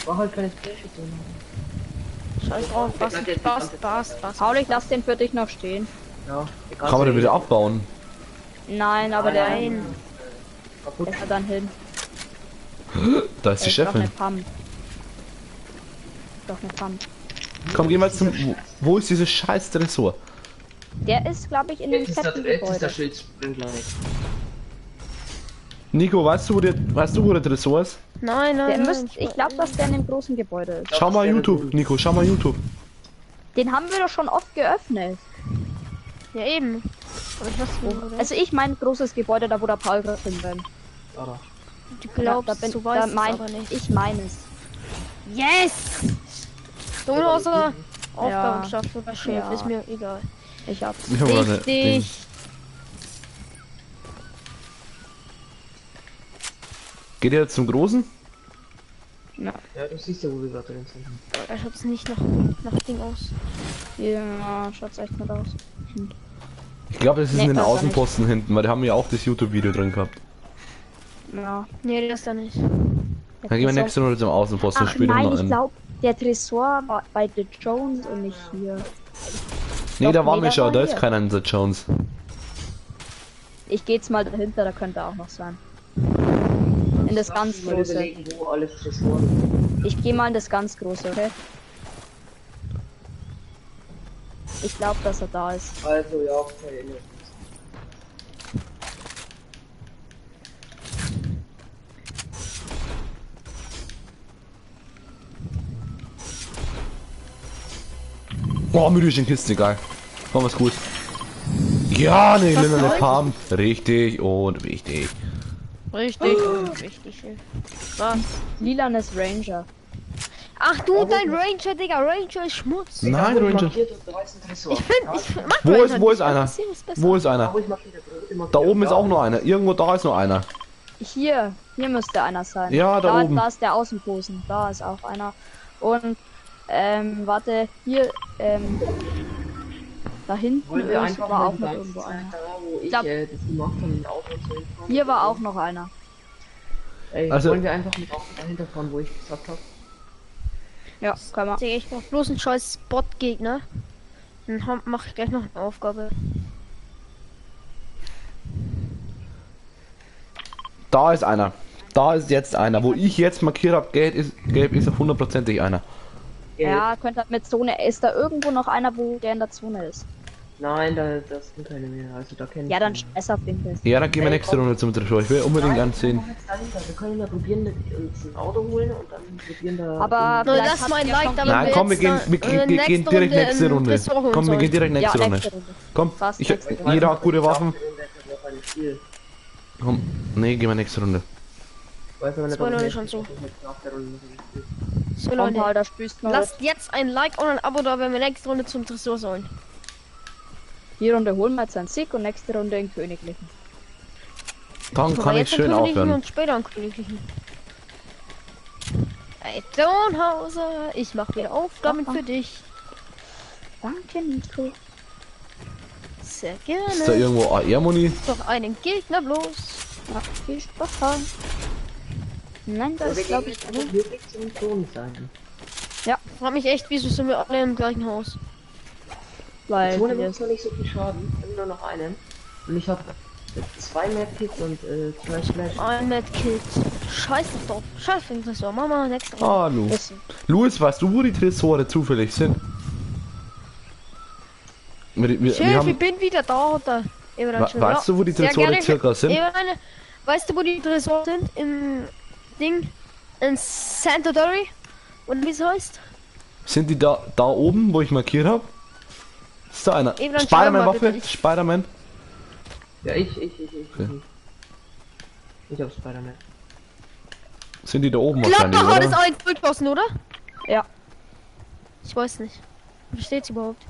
Mach halt keine Special drin. Scheiß drauf. Passt, passt, passt, passt. Paul, ich lass den für dich noch stehen. Ja, Kann man den wieder abbauen? Nein, aber der Nein. Kaputt. ist er dann hin. Da ist die Ey, ich brauch eine Chefin. Pump. Doch eine Pump. Komm, gehen wir zum. Wo ist dieses scheiß Tresor? Der ist, glaube ich, in dem Jetzt ist der, fetten jetzt ist der Gebäude. Schildsprinkler nicht. Nico, weißt du, wo der Tresor ist? Nein, nein, Der nein. müsst, ich glaube, dass der in dem großen Gebäude ist. Schau mal YouTube, Nico, schau mal YouTube. Den haben wir doch schon oft geöffnet. Ja, eben. Aber ich weiß nicht, wo der Also ich mein großes Gebäude, da wo der Paul gerade hin bin. Da, da. ist. Du glaubst, da bin, du weißt da es mein, aber nicht. Ich meine es. Yes! Donauser Aufgaben Ja. geschafft oder Chef, Ja. ist mir egal. Ich hab's. Ich hab gerade Richtig. Geht ihr jetzt zum Großen? Ja. Ja, du siehst ja, wo wir gerade drin sind. Da schaut's nicht nach Ding aus. Ja, schaut's echt nicht aus. Ich glaube, das ist Nee, in den das war Außenposten hinten, weil die haben ja auch das YouTube-Video drin gehabt. Ja. Nee, das da nicht. Dann gehen wir nächste Runde zum Außenposten, Ach spielen nein, noch ich einen. glaube, der Tresor war bei The Jones und nicht hier. Nee, Doch, da waren nee, wir da schon, waren da ist wir. keiner in The Jones. Ich geh jetzt mal dahinter, da könnte auch noch sein. In das ganz Mal große. überlegen, wo alles Tresoren sind. Ich gehe mal in das ganz große, okay? Ich glaube, dass er da ist. Also, ja, okay. Oh, mythischen Kisten, egal. Komm, was gut. Ja, ne, lila Palm. Richtig und wichtig. Richtig und wichtig, Chef. Was? Lilanes Ranger. Ach du, dein Ranger, Digga. Ranger ist Schmutz. Nein, Da, wo ich Ranger. markiert hab, da ist ein Tresor. Ich finde, ich mag Wo Ranger ist, wo nicht. ist einer? Das ist besser. Wo ist Da, einer? wo ich markiert hab, rote Da markiert. oben ist Ja. auch noch einer. Irgendwo da ist noch einer. Hier, hier müsste einer sein. Ja, da oben. Da ist der Außenposten. Da ist auch einer. Und, warte, hier, da hinten Wollen wir ist, einfach war mal auch die noch ganze irgendwo Zeit einer. da, wo ich glaub- das gemacht habe, mit dem Auto und so hinfahren? Hier war auch noch einer. Ey, Also- wollen wir einfach mit Auto dahinter fahren, wo ich gesagt habe? Ja, kann man. Digga, ich brauch bloß einen scheiß Spot-Gegner. Dann mach ich gleich noch eine Aufgabe. Da ist einer. Da ist jetzt einer. Wo ich jetzt markiert habe, gelb ist hundertprozentig einer. Ja, könnte halt mit Zone. Ist da irgendwo noch einer, wo der in der Zone ist? Nein, da, das sind keine mehr. Also da kenne ich Ja, dann keine. scheiß auf den Test. Ja, dann gehen wir Ey, nächste komm. Runde zum Tresor. Ich will unbedingt Nein, ansehen. wir machen jetzt dahinter. Wir können ja probieren, uns ein Auto holen und dann probieren da. Aber Leute, vielleicht lasst habt mal ein ihr Like schon da, Nein, wir komm, wir jetzt gehen, da- wir in gehen, gehen direkt nächste einen Runde. Tresor holen Komm, wir sollen. gehen direkt nächste Ja, Runde. nächste Runde. Komm, Fast ich, nächste Runde. jeder hat gute Waffen. Spiel. Komm, nee, gehen wir nächste Runde. Weiß aber nicht, So, ob ich Leute, nächste- schon so. ob ich jetzt nach der Runde noch ein Spiel. So, Komm, Leute. Paul, da spielst du noch. Lasst jetzt ein Like und ein Abo da, wenn wir nächste Runde zum Tresor sollen. Die Runde holen wir jetzt einen Sieg und nächste Runde den Königlichen. Dann Aber kann ich jetzt einen schön Königlichen aufhören. Und später einen Königlichen. Ey, Donhauser, ich mach wieder Aufgaben für dich. Danke, Nico. Sehr Ist da gerne. irgendwo AR-Muni? Doch einen Gegner bloß. Ja, viel Spaß. Nein, Aber das wir glaube gehen ich jetzt einfach wirklich zum Ton sein. Frag mich echt, wieso sind wir alle im gleichen Haus? Weil Zone wir macht zwar nicht so viel Schaden, immer nur noch einen. Und ich habe zwei Medkits und zwei Splash. Ein Medkit. Scheiß doch drauf. Scheiß auf den Tresor. Mach mal nächste Runde. Ah, Lu. wissen. Louis, weißt du, wo die Tresore zufällig sind? Wir Chef, ich haben, bin wieder da, oder? Weißt du, wo die Sehr Tresore gerne. circa sind? Eben, weißt du, wo die Tresore sind? Im Ding? In Santa Dory? Und wie es heißt? Sind die da oben, wo ich markiert habe? Ist da einer? Eben, dann schau mal Spider-Man-Waffe? bitte. Spider-Man? Ja, ich. Okay. Ich hab Spider-Man. Sind die da oben wahrscheinlich, Gladbach hat es oder? 1 geschossen, oder? Ja. Ich weiß nicht. Wie steht's überhaupt?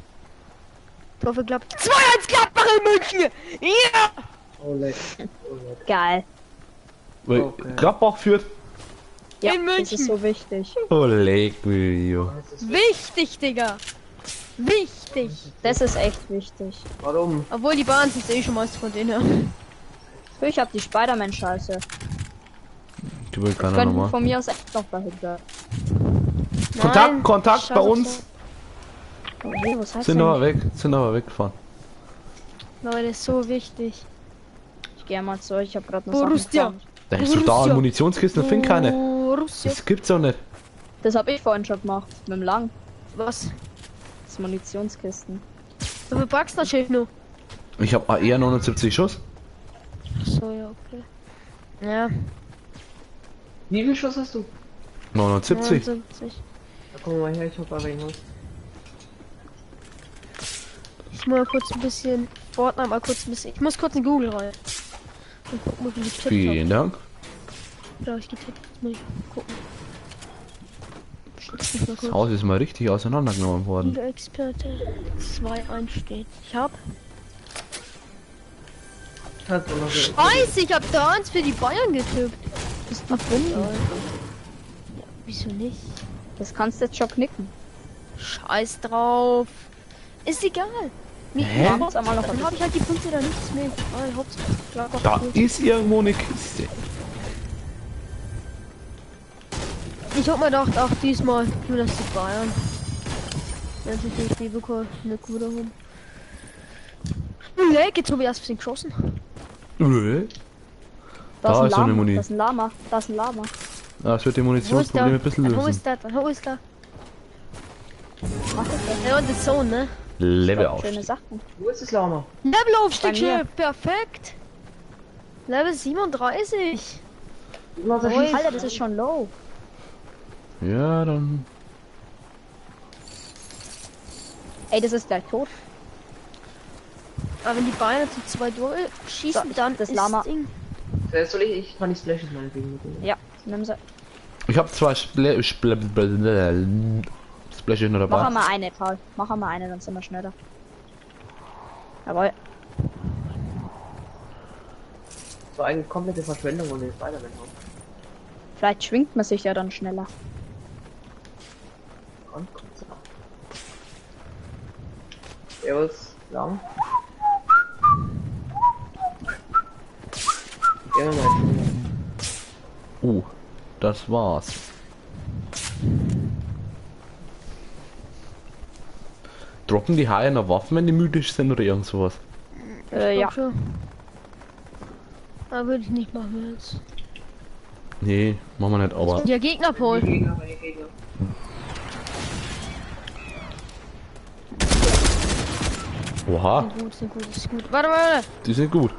Tor für Gladbach. 2-1 Gladbach in München! Ja! Oh, leck. Oh, leck. Geil. Weil Okay. Gladbach führt. Ja, In das München. ist so wichtig. Oh, leck mich. jo. Das ist Wichtig, Digga! Wichtig! Das ist echt wichtig. Warum? Obwohl die Bahn sind eh schon meist von denen her. Ich hab die Spider-Man-Scheiße. Die will keiner Könnten nochmal. von mir aus echt noch dahinter. Kontakt, Nein, Kontakt scheiß bei auf uns. Oh, nee, was heißt Sind denn? aber weg, sind aber weggefahren. Leute, ist so wichtig. Ich gehe mal zu euch, ich hab gerade noch Borussia. Sachen gefarmt. Da ist doch da Borussia. Munitionskisten, find keine. Borussia. Das gibt's doch nicht. Das hab ich vorhin schon gemacht. Mit dem Lang. Was? Das Munitionskisten. Du verpackst das Schiff nur. Ich hab AR 79 Schuss. Ach so, ja, okay. Ja, Wie viel Schuss hast du? 79. 79. Da komm mal her, ich hab aber irgendwas. Ich muss mal kurz ein bisschen Fortnite mal kurz ein bisschen. Ich muss kurz in Google rein. Und gucken, ob ich getippt habe. Vielen Dank. Glaube ich getippt. Jetzt muss ich gucken. Schütz mich mal Das kurz. Haus ist mal richtig auseinandergenommen worden. Liga-Experte 2-1 steht. Ich hab. Kannst du noch so- Scheiße, ich hab da 1 für die Bayern getippt. Bist du dumm? Ja, wieso nicht? Das kannst du jetzt schon knicken. Scheiß drauf. Ist egal. Mir Hä? Mach's einmal noch Dann habe ich halt die Punkte da nichts mehr. Egal, Hauptsache Gladbach Da holt. ist irgendwo eine Kiste. Ich hab mir gedacht, ach diesmal nur das die Bayern. Wenn sich die DFB-Pokal nicht gut haben. Leck, jetzt habe ich erst ein bisschen geschossen. Da Da ist ein ist so eine Lama. Muni. Da ist ein Lama. Da ist ein Lama. Das wird die Wo ist der? Munitionsprobleme ein bisschen Wo lösen. ist der? Wo ist der? Mach das doch. Ja, und das Zone, ne? Level Schöne auf. Sachen. Wo ist das Lama? Levelaufstieg, Bei mir. Chef. Perfekt. Level 37. Immer so Ui. schießt. Alter, das ist schon low. Ja, dann. Ey, das ist gleich tot. Aber wenn die Bayern zu zwei durchschießen, So, dann das ist Lama. Ding. Soll ich? Ich kann die Splashes meinetwegen mitnehmen. Ja, nimm sie. Ich habe zwei Splashes noch Mach dabei. einmal eine, Paul. Mach einmal eine, dann sind wir schneller. Jawohl. Das war eine komplette Verschwendung von den Spider-Man haben. Vielleicht schwingt man sich ja dann schneller. Ganz kurz ab. Servus, lang. Ja, mal. Oh, das war's. Droppen die Haie noch Waffen, wenn die mythisch sind oder irgend sowas? Ja. Glaub schon. Aber würde ich nicht machen jetzt. Nee, machen wir nicht, aber. Ja, Gegner, Paul. Die Gegner, meine Gegner. Oha, Sind gut, sind gut, ist gut. Warte, warte. Die sind gut.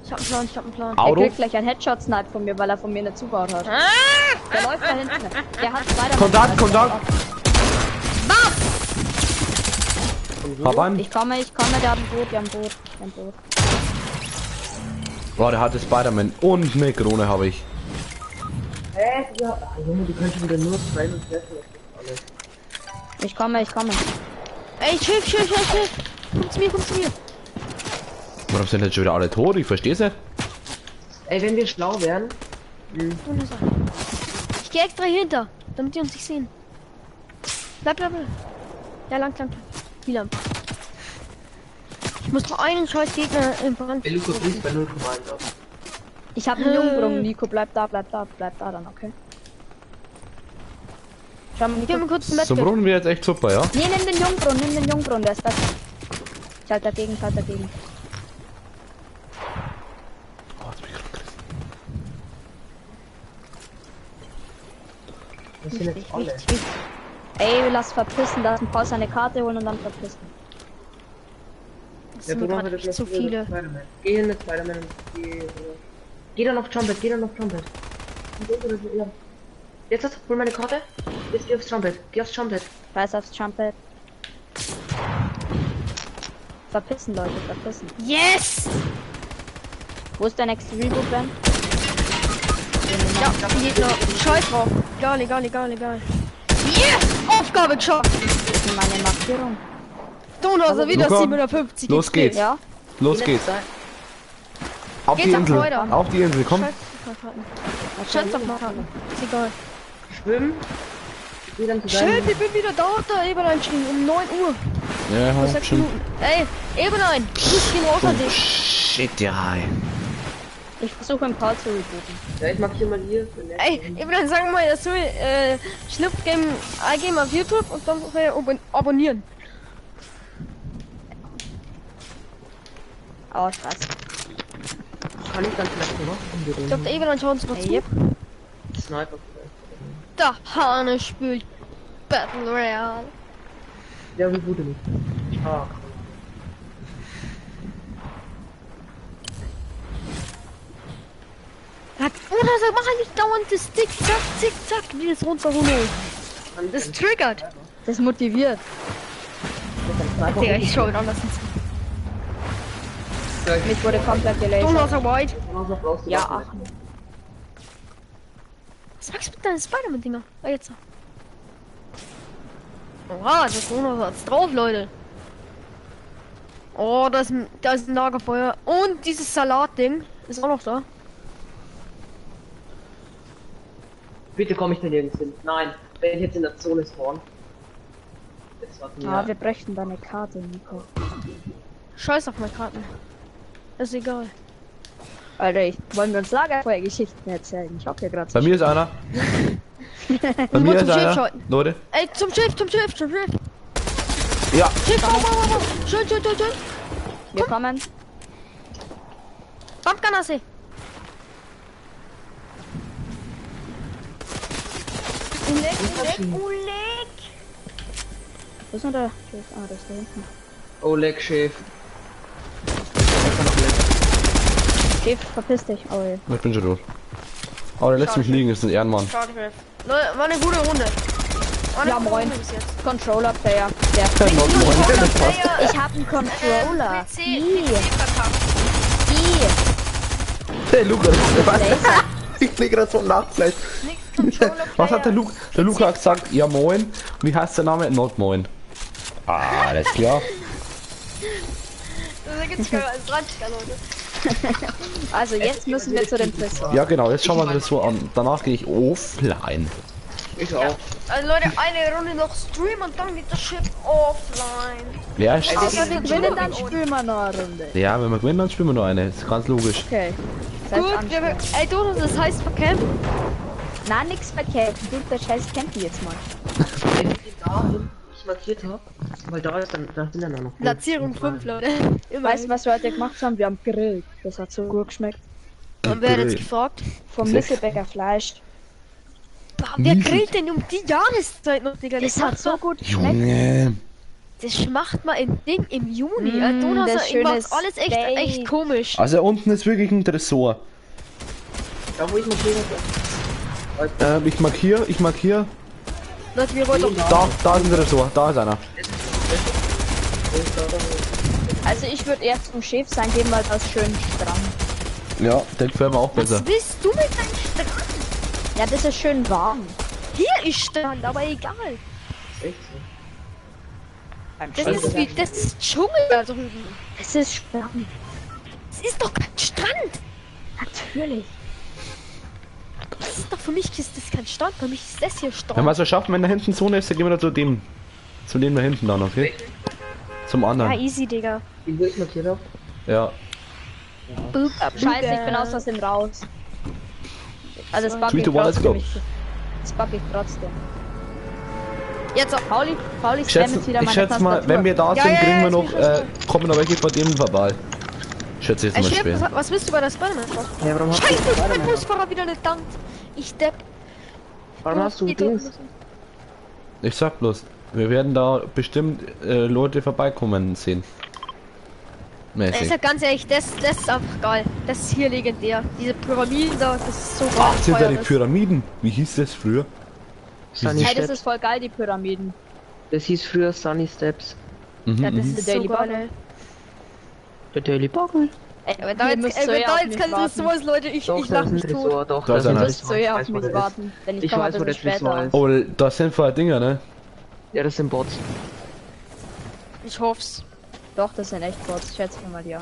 Ich hab einen Plan, ich hab einen Plan. Er Auto. kriegt gleich einen Headshot-Snipe von mir, weil er von mir nicht zugebaut hat. Der läuft da hinten. Der hat Spider-Man. Kontakt, Kontakt. Hab einen. Ich komme, der hat ein Boot, der hat ein Boot, der hat ein Boot. Boah, der hatte Spider-Man und eine Krone habe ich. Hä? Ja, Junge, du kannst schon wieder nur Frame und treffen. Das ist alles. Ich komme, ich komme. Ey, Schiff, Schiff, Schiff, Schiff. Komm zu mir, komm zu mir. Warum sind jetzt schon wieder alle tot? Ich versteh's nicht. Ey, wenn wir schlau wären. Ich gehe extra hier hinter, damit die uns nicht sehen. Bleib, bleib, bleib. Ja, lang, lang, lang. Wie lang? Ich muss doch einen scheiß Gegner im Brand. Ey, Luca bricht bei 0,1 ab. Ich habe einen Jungbrunnen, Nico, bleib da, bleib da, bleib da dann, okay? Schau mal, Gib Nico. mir kurz ein Zum Medkit. Brunnen wäre jetzt echt super, ja? Nee, nimm den Jungbrunnen, der ist besser. Ich halt dagegen, ich halt dagegen. Oh, jetzt bin ich grad gerissen. Das sind jetzt alle. Wichtig, wichtig. Ey, lass verpissen, lass einen Paul seine Karte holen und dann verpissen. Das Ja, sind mir du machst gerade das echt zu noch früher viele. mit Spider-Man. Geh hin mit Spider-Man und geh. Geh dann auf Trumpet, geh dann auf Trumpet. Jetzt hast, hol meine Karte. Jetzt geh aufs Trumpet, geh aufs Trumpet. Scheiß aufs Trumpet. Verpissen, Leute, verpissen. Yes! Wo ist der nächste Reboot, Ben? Ja, die Gegner. Scheiß drauf. Egal, egal, egal, egal. Yes! Aufgabe geschafft! Das ist meine Markierung. Donau, wieder Luca, 750. los XP. geht's. Ja? Los geht's. Auf die Geht's auf Insel. weiter. Auf die Insel, komm. Scheiß auf meine Karten. Scheiß auf meine Karten. Ist egal. Schwimmen. Geh dann zu deinem. Schön, ich bin wieder da, hat der Eberlein geschrieben, um 9 Uhr. Ja, Vor 6 schön. Minuten. Ey, Eberlein, Grüß gehen raus an Oh, dich. shit, ja. ey. Ich versuche einen Paul zu rebooten. Ja, ich markiere mal hier. Für den Ey, nächsten. Eberlein, sag mal, dass du Schlupfgame eingeben auf YouTube und dann soll er abonnieren. Oh, scheiße. Kann ich dann vielleicht noch Ich glaube, der Eberlein schaut uns noch zu. Yep. Sniper vielleicht. Der Hane spielt Battle Royale. Der reboote mich. Ah, Hat, oder so, mach halt nicht dauernd das Zick, zack, zick, zack, wie das runterholen. kann Das triggert. Das motiviert. Sniper. Digga, ich schau wieder anders ins. Mich wurde komplett gelasert. Donau ist white. Brauchst du Ja, Waffen. ach. Was machst du mit deinen Spider-Man-Dinger? Ah, jetzt. Oha, das Donau hat's drauf, Leute. Oh, da ist ein Lagerfeuer. Und dieses Salatding ist auch noch da. Bitte komme ich da nirgends hin. Nein, wenn ich jetzt in der Zone spawn. Jetzt warten wir. Ah, wir bräuchten deine Karte, Nico. Scheiß auf meine Karten. Ist egal. Alter, wollen wir uns Lagerfeuergeschichten erzählen? Ich hab hier gerade Bei mir ist einer. Bei mir zum ist Schiff einer. schalten. Leute. Ey, zum Schiff, zum Schiff, zum Schiff. Ja. Schiff, bau, bau, bau, bau. Schön, schön, schön, schön. Wir kommen. Pumpgun-Asse. Uleg, Uleg, Uleg. Wo ist denn der? Ah, das ist da hinten. Oh, leck, Chef. Chef, verpiss dich. Oh, ey. Ich bin schon tot. Aber der lässt mich liegen, ist ein Ehrenmann. Schade, Chef. Leute, war eine gute Runde. War eine Ja, gute moin. Runde bis jetzt. Controller Player. Der Not moin. Das passt. Ich hab einen Controller. PC, I. PC verkackt. I. Hey Luca, was? Ich krieg grad so ein Lachfleisch. Nix Controller Was hat der Luca? Der Luca hat gesagt, ja moin. Und wie heißt der Name? Not moin. Ah, alles klar. Das ergibt sich als 30er, Leute. Also jetzt müssen wir zu dem Tresor. Ja genau, jetzt schauen wir das so an. Danach gehe ich offline. Ich auch. Also Leute, eine Runde noch Stream und dann geht das Schiff offline. Ja, ist, Aber wir gewinnen, dann spielen wir noch eine Runde. ja, wenn wir gewinnen, dann spielen wir noch eine. Ist ganz logisch. Okay. Das heißt Gut, wir, ey Dodo, das heißt verkämpfen. Na, nix verkämpfen. Du, der scheiß Campi jetzt mal. Ey, wir gehen da hin, wo ich markiert habe. Weil da ist dann, da sind dann auch noch. Platzierung 5, Leute. Immer. Weißt du, was wir heute gemacht haben? Wir haben gegrillt. Das hat so gut geschmeckt. Und wer hat jetzt gefragt? Vom Sechs. Michelbecker Fleisch. Bah, wer Miesel. grillt denn um die Jahreszeit noch, Digga? Das hat so gut geschmeckt. Junge. Das macht man ein Ding im Juni. Mm, das macht alles echt komisch. Also unten ist wirklich ein Tresor. Da wo ich markiert habe. Ich markiere. Leute, wir wollen doch. Da ist ein Tresor, da ist einer. Also ich würde eher zum Chef sein gehen, weil das schön Strand. Ja, der gefällt mir auch besser. Was willst du mit deinem Strand? Ja, das ist schön warm. Hier ist Strand, aber egal. Echt so. Das ist wie, das ist Dschungel da drüben. Es ist Strand. Es ist doch kein Strand. Natürlich. Das ist doch für mich ist das kein Strand, für mich ist das hier Strand. Wenn wir es so schaffen, wenn da hinten Zone ist, dann gehen wir da zu dem. Zu dem da hinten dann, okay? Zum anderen. Ja, easy, Digga. Den wo ich markiert hab? Ja. Scheiße, ich bin aus Versehen raus. Also das bug ich trotzdem. Das bug ich trotzdem. Jetzt auch. Pauli, ich schätze mal, wenn wir da sind, kriegen wir noch, kommen noch welche von dem vorbei. Schätze jetzt mal schwer. Was willst du bei der Spider-Man? Ja, warum hast Scheiße, du mein Busfahrer wieder nicht dankt. Ich depp. Warum hast du das? Ich sag bloß, wir werden da bestimmt Leute vorbeikommen sehen. Mäßig. Ich sag ganz ehrlich, das ist einfach geil. Das ist hier legendär. Diese Pyramiden da, das ist so geil. Ach, sind da die Pyramiden? Wie hieß das früher? Sunny hey, das ist voll geil, die Pyramiden. Das hieß früher Sunny Steps. Mhm, ja, das ist so geil. Der Daily Bugle. Ey, aber da jetzt, jetzt kein Ressort ist, Leute, ich lach mich tot. Doch, da ist einer. Du ja auf mich warten. Wenn ich weiß, wo der Tresor ist. Oh, das sind vorher Dinger, ne? Ja, das sind Bots. Ich hoff's. Doch, das sind echt Bots. Schätze mir mal die an.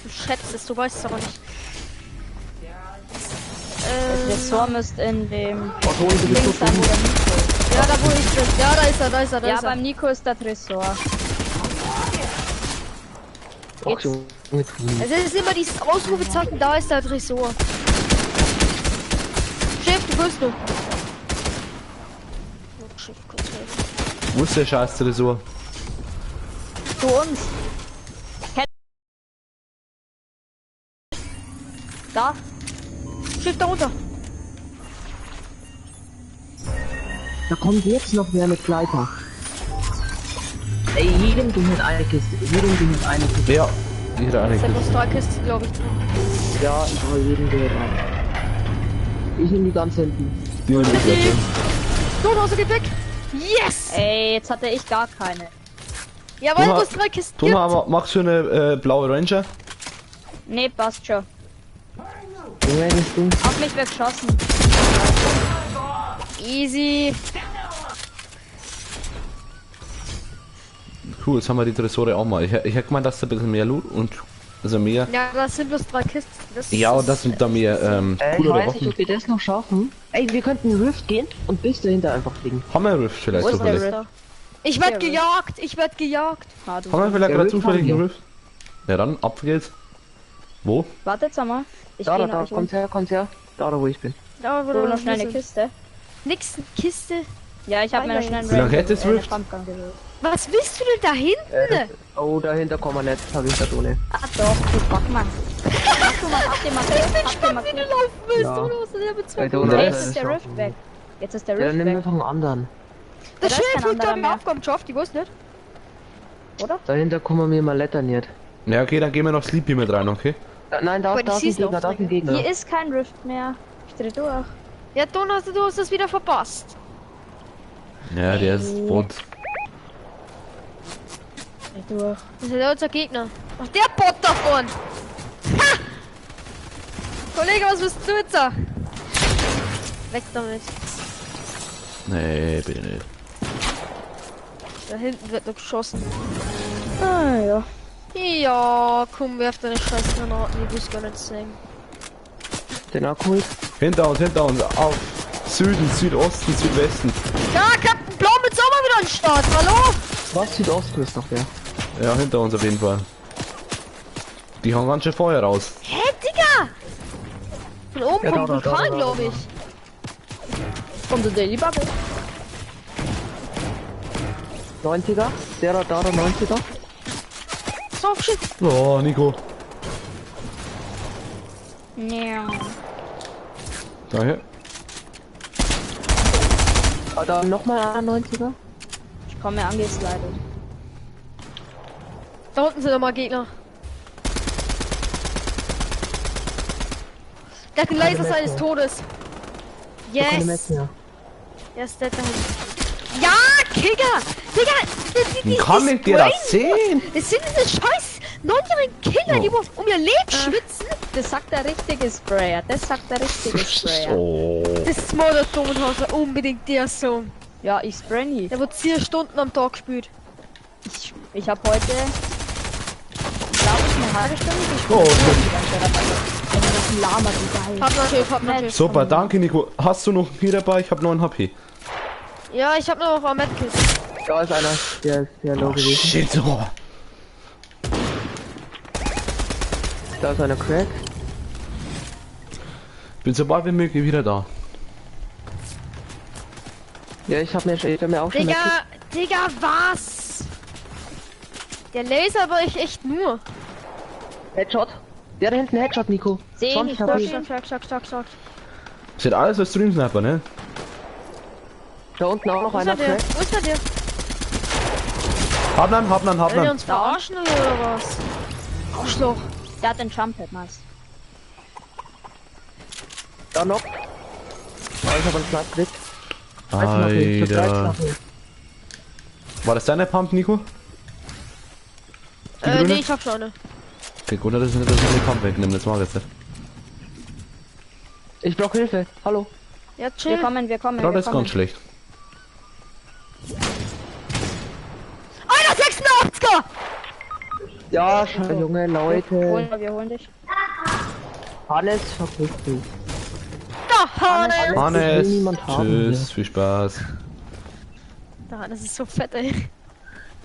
Du schätzt es, du weißt es aber nicht. Der Tresor müsste in dem oh, Ding sein, wo der Nico ist. Ja, da wo ich bin. Ja, da ist er, da ist er, da ja, ist er. Beim Nico ist der Tresor. Ach, so. Es ist immer dieses Ausrufezeichen, da ist der Tresor. Chef, du bist du. Wo ist der scheiß Tresor? Zu uns. Da. Schiff da runter. Da kommt jetzt noch wer mit Gleiter. Ey, jedem gehört eine Kiste. Jedem gehört eine Kiste. Ja, jeder eine Kiste. Es sind bloß 3 Kisten, glaube ich. Ja, aber jedem gehört eine. Ich nehme die ganz hinten. Die nehme ich jetzt. Donhause geht weg. Yes! Ey, jetzt hatte ich gar keine. Ja, weil es 3 Kisten gibt. Tona, machst du eine blaue Ranger? Nee, passt schon. Du? Auf mich wird geschossen. Easy. Cool, jetzt haben wir die Tresore auch mal. Ich hätte gemeint, dass da ein bisschen mehr Loot und also mehr. Ja, das sind bloß 3 Kisten. Das ja, und das sind da mehr ich weiß nicht, ob wir das noch schaffen. Ey, wir könnten Rift gehen und bis dahinter einfach fliegen. Haben wir Rift vielleicht Wo ist der zufällig? Rift? Ich werd gejagt, ich werd gejagt. Haben wir vielleicht gerade zufällig einen Rift? Ja, dann ab geht's. Wo? Warte jetzt einmal. Ich da, da, kommt her, kommt her. Da, wo ich bin. Da, wo du noch schnell eine Kiste. Nix, Kiste. Ja, ich habe mir schnell Wie lange hält das Rift? Was willst du denn da hinten? Oh, dahinter kommen wir nicht, hab ich da ohne. Ach doch, du fuck mal. Ach du mal, hab den markiert. Ich bin gespannt, wie du laufen willst. Ja. Du hast Jetzt ist der Rift weg. Jetzt ist der Rift weg. Ja, dann weg. nimm einfach einen anderen. Das Schild wird glaube ich Aufgaben geschafft, ich weiß nicht. Oder? Dahinter kommen wir mal lettern jetzt. Ja, okay, dann gehen wir noch Sleepy mit rein, okay? Da, nein, da, da ist ein Gegner, da ist ein Gegner. Hier ist kein Rift mehr. Ich dreh durch. Ja, Donner, du hast das wieder verpasst. Ja, der ist Bot. Dreh durch. Das ist ja unser Gegner. Ach, der Bot da vorne. Ha! Kollege, was bist du jetzt da? Weg damit. Nee, bitte nicht. Da hinten wird noch geschossen. Ah, ja. Ja, komm, werf deine scheiß Granaten, die willst gar nicht sehen. Den Akku. Hinter uns, auf Süden, Südosten, Südwesten. Ja, Captain Blau mit Sommer wieder am Start, hallo? Was? Südosten ist doch der. Ja, hinter uns auf jeden Fall. Die hauen ganz schön Feuer raus. Hä, Digga? Von oben ja, kommt ein Vulkan, glaube ich. Kommt der Daily Bubble. 90er? Der da, 90er? So, shit. Oh, Nico. Ja. Danke. Ah, da nochmal einer 90er? Ich komme angeslidet. Da unten sind nochmal Gegner. Der hat den Laser seines Todes. Yes. Er ist dead da hinten. Ja, Kicker! Digga! Wie kann ich dir das sehen? Das sind diese scheiß 9-jährigen Kinder, die um ihr Leben schwitzen. Das sagt der richtige Sprayer. Das sagt der richtige Sprayer. Oh. Das ist Mörder Domenhauser, unbedingt der Song. Ja, ich spray nie. Der wird 4 Stunden am Tag gespielt. Ich habe heute, glaube ich, eine halbe Stunde gespielt. Oh, das ist ein Lama, wie geil. Super, danke Nico. Hast du noch hier dabei? Ich habe 9 HP. Ja, ich habe noch ein Medkit. Da ist einer, der ist sehr low gewesen. Shit, oh. Da ist einer crack. Bin so bald wie möglich wieder da. Ja, ich hab mir auch schon. Digga, Digga, was? Der Laser war ich echt nur. Headshot. Der da hinten Headshot, Nico. 10, stark. Sieht alles als Stream Sniper, ne? Da unten auch noch einer. Wo ist der? Hab einen. Will der uns verarschen oder was? Arschloch. Der hat den Jump-Pad, nice. Da noch. Oh, ich hab einen Schlag gekriegt. Alter. War das deine Pump, Nico? Nee, ich hab schon eine. Okay, gut, dass ich nicht, dass ich die Pump wegnehme, das mach ich jetzt nicht. Ich brauch Hilfe, hallo. Ja, chill. Wir kommen. Ja, das ist ganz schlecht. 186er! Ja, schon, junge Leute. Wir holen dich. Hannes, verpiss dich. Da, Hannes! Hannes! Tschüss, viel Spaß. Da, das ist so fett, ey.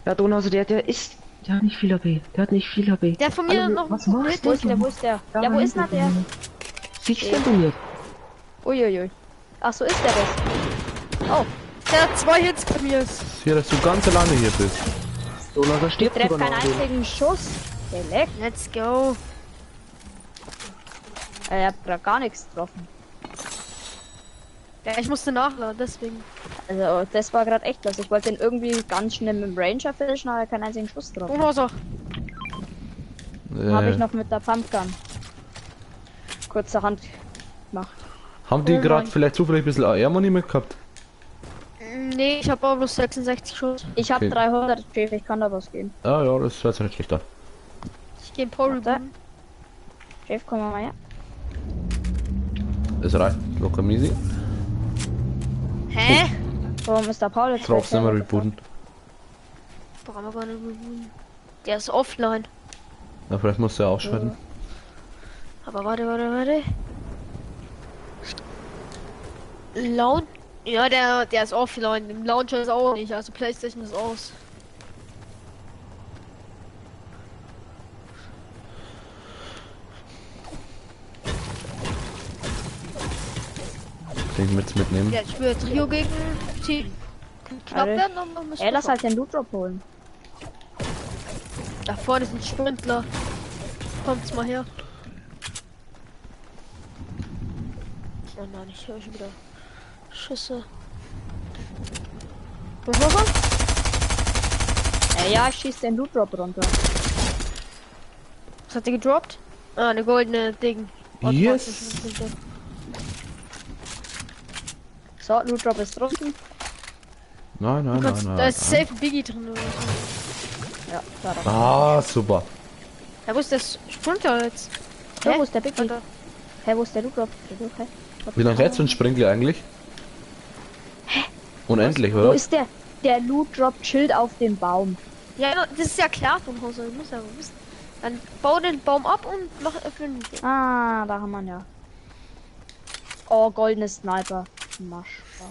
Ja, Donauso, der ist. Der hat nicht viel AP. Der hat nicht viel AP. Der von mir noch. Was machst du? Wo ist der? Ja, wo ist denn der? Siehst du nicht? Uiuiui. Ach, so ist der das. Oh. Der hat 2 Hits bei mir. Hier, dass du ganz alleine hier bist. Donauso stirbt. Ich treffe keinen einzigen Schuss. Der leckt. Let's go. Er hat grad gar nichts getroffen. Ja, ich musste nachladen, deswegen. Also, das war gerade echt los. Ich wollte den irgendwie ganz schnell mit dem Ranger finishen, aber keinen einzigen Schuss drauf. Oh, Habe ich noch mit der Pumpgun kurzerhand gemacht. Haben die gerade vielleicht zufällig ein bisschen AR-Money mitgehabt? Nee, ich habe auch bloß 66 Schuss. Ich habe 300, Chef, ich kann da was geben. Ah ja, das hört sich nicht schlecht an. Ich gehe in Paul. Chef, komm mal her. Das reicht, locker easy. Hä? Warum ist der Paul jetzt? Brauchst du nicht mehr rebooten. Brauchen wir gar nicht rebooten. Der ist offline. Na, vielleicht musst du ja ausschalten. Ja. Aber warte. Launch. Ja, der ist offline. Im Launcher ist auch nicht. Also PlayStation ist aus. Den mitnehmen. Ja, ich will Trio gegen Team. Knapp werden, aber müssen Ey, lass halt den Loot Drop holen. Da vorne ist ein Sprintler. Kommt's mal her. Oh nein, ich höre schon wieder Schüsse. Wo war er? Ja, ich schieß den Loot Drop runter. Was hat der gedroppt? Ah, eine goldene Ding. Yes. So, Loot Drop ist draußen. Nein. Da ist safe ein Biggie drin oder so. Ja, da drauf. Ah, super. Ja, wo ist der Sprinter jetzt? Ja, wo ist der Biggie? Hä, wo ist der Loot Drop? Okay. Wie lange hättest du einen Sprinkler eigentlich? Hä? Unendlich, oder? Wo ist der? Der Loot Drop chillt auf dem Baum. Ja, das ist ja klar vom Haus, ich muss ja wissen. Dann bau den Baum ab und mach öffnen. Ah, da haben wir ihn ja. Oh, goldene Sniper. Maschbar.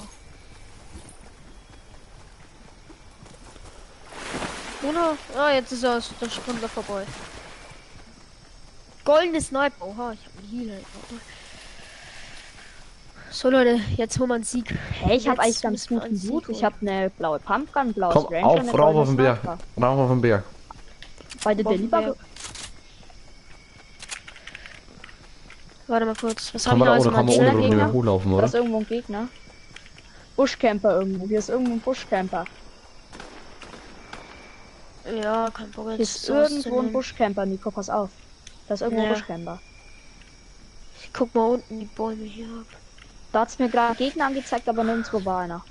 Oder? Ah, jetzt ist er der Sprinter vorbei. Goldene Sniper. Oha, ich hab einen Healer. So Leute, jetzt holen wir einen Sieg. Hey, ich habe eigentlich ganz guten Loot. Ich habe eine blaue Pumpgun, blaues Komm, Ranger, auf, rauf auf den Berg. Rauf auf den Berg. Bei der Deliver. Warte mal kurz. Was kann haben man wir da, also oder kann man ohne Probleme hochlaufen, oder? Da ist irgendwo ein Gegner. Buschcamper irgendwo. Hier ist irgendwo ein Buschcamper. Ja, kein Bock Hier ist irgendwo ein Buschcamper, Nico, pass auf. Da ist irgendwo ein Buschcamper. Ich guck mal unten die Bäume hier ab. Da hat's mir gerade Gegner angezeigt, aber nirgendwo war einer.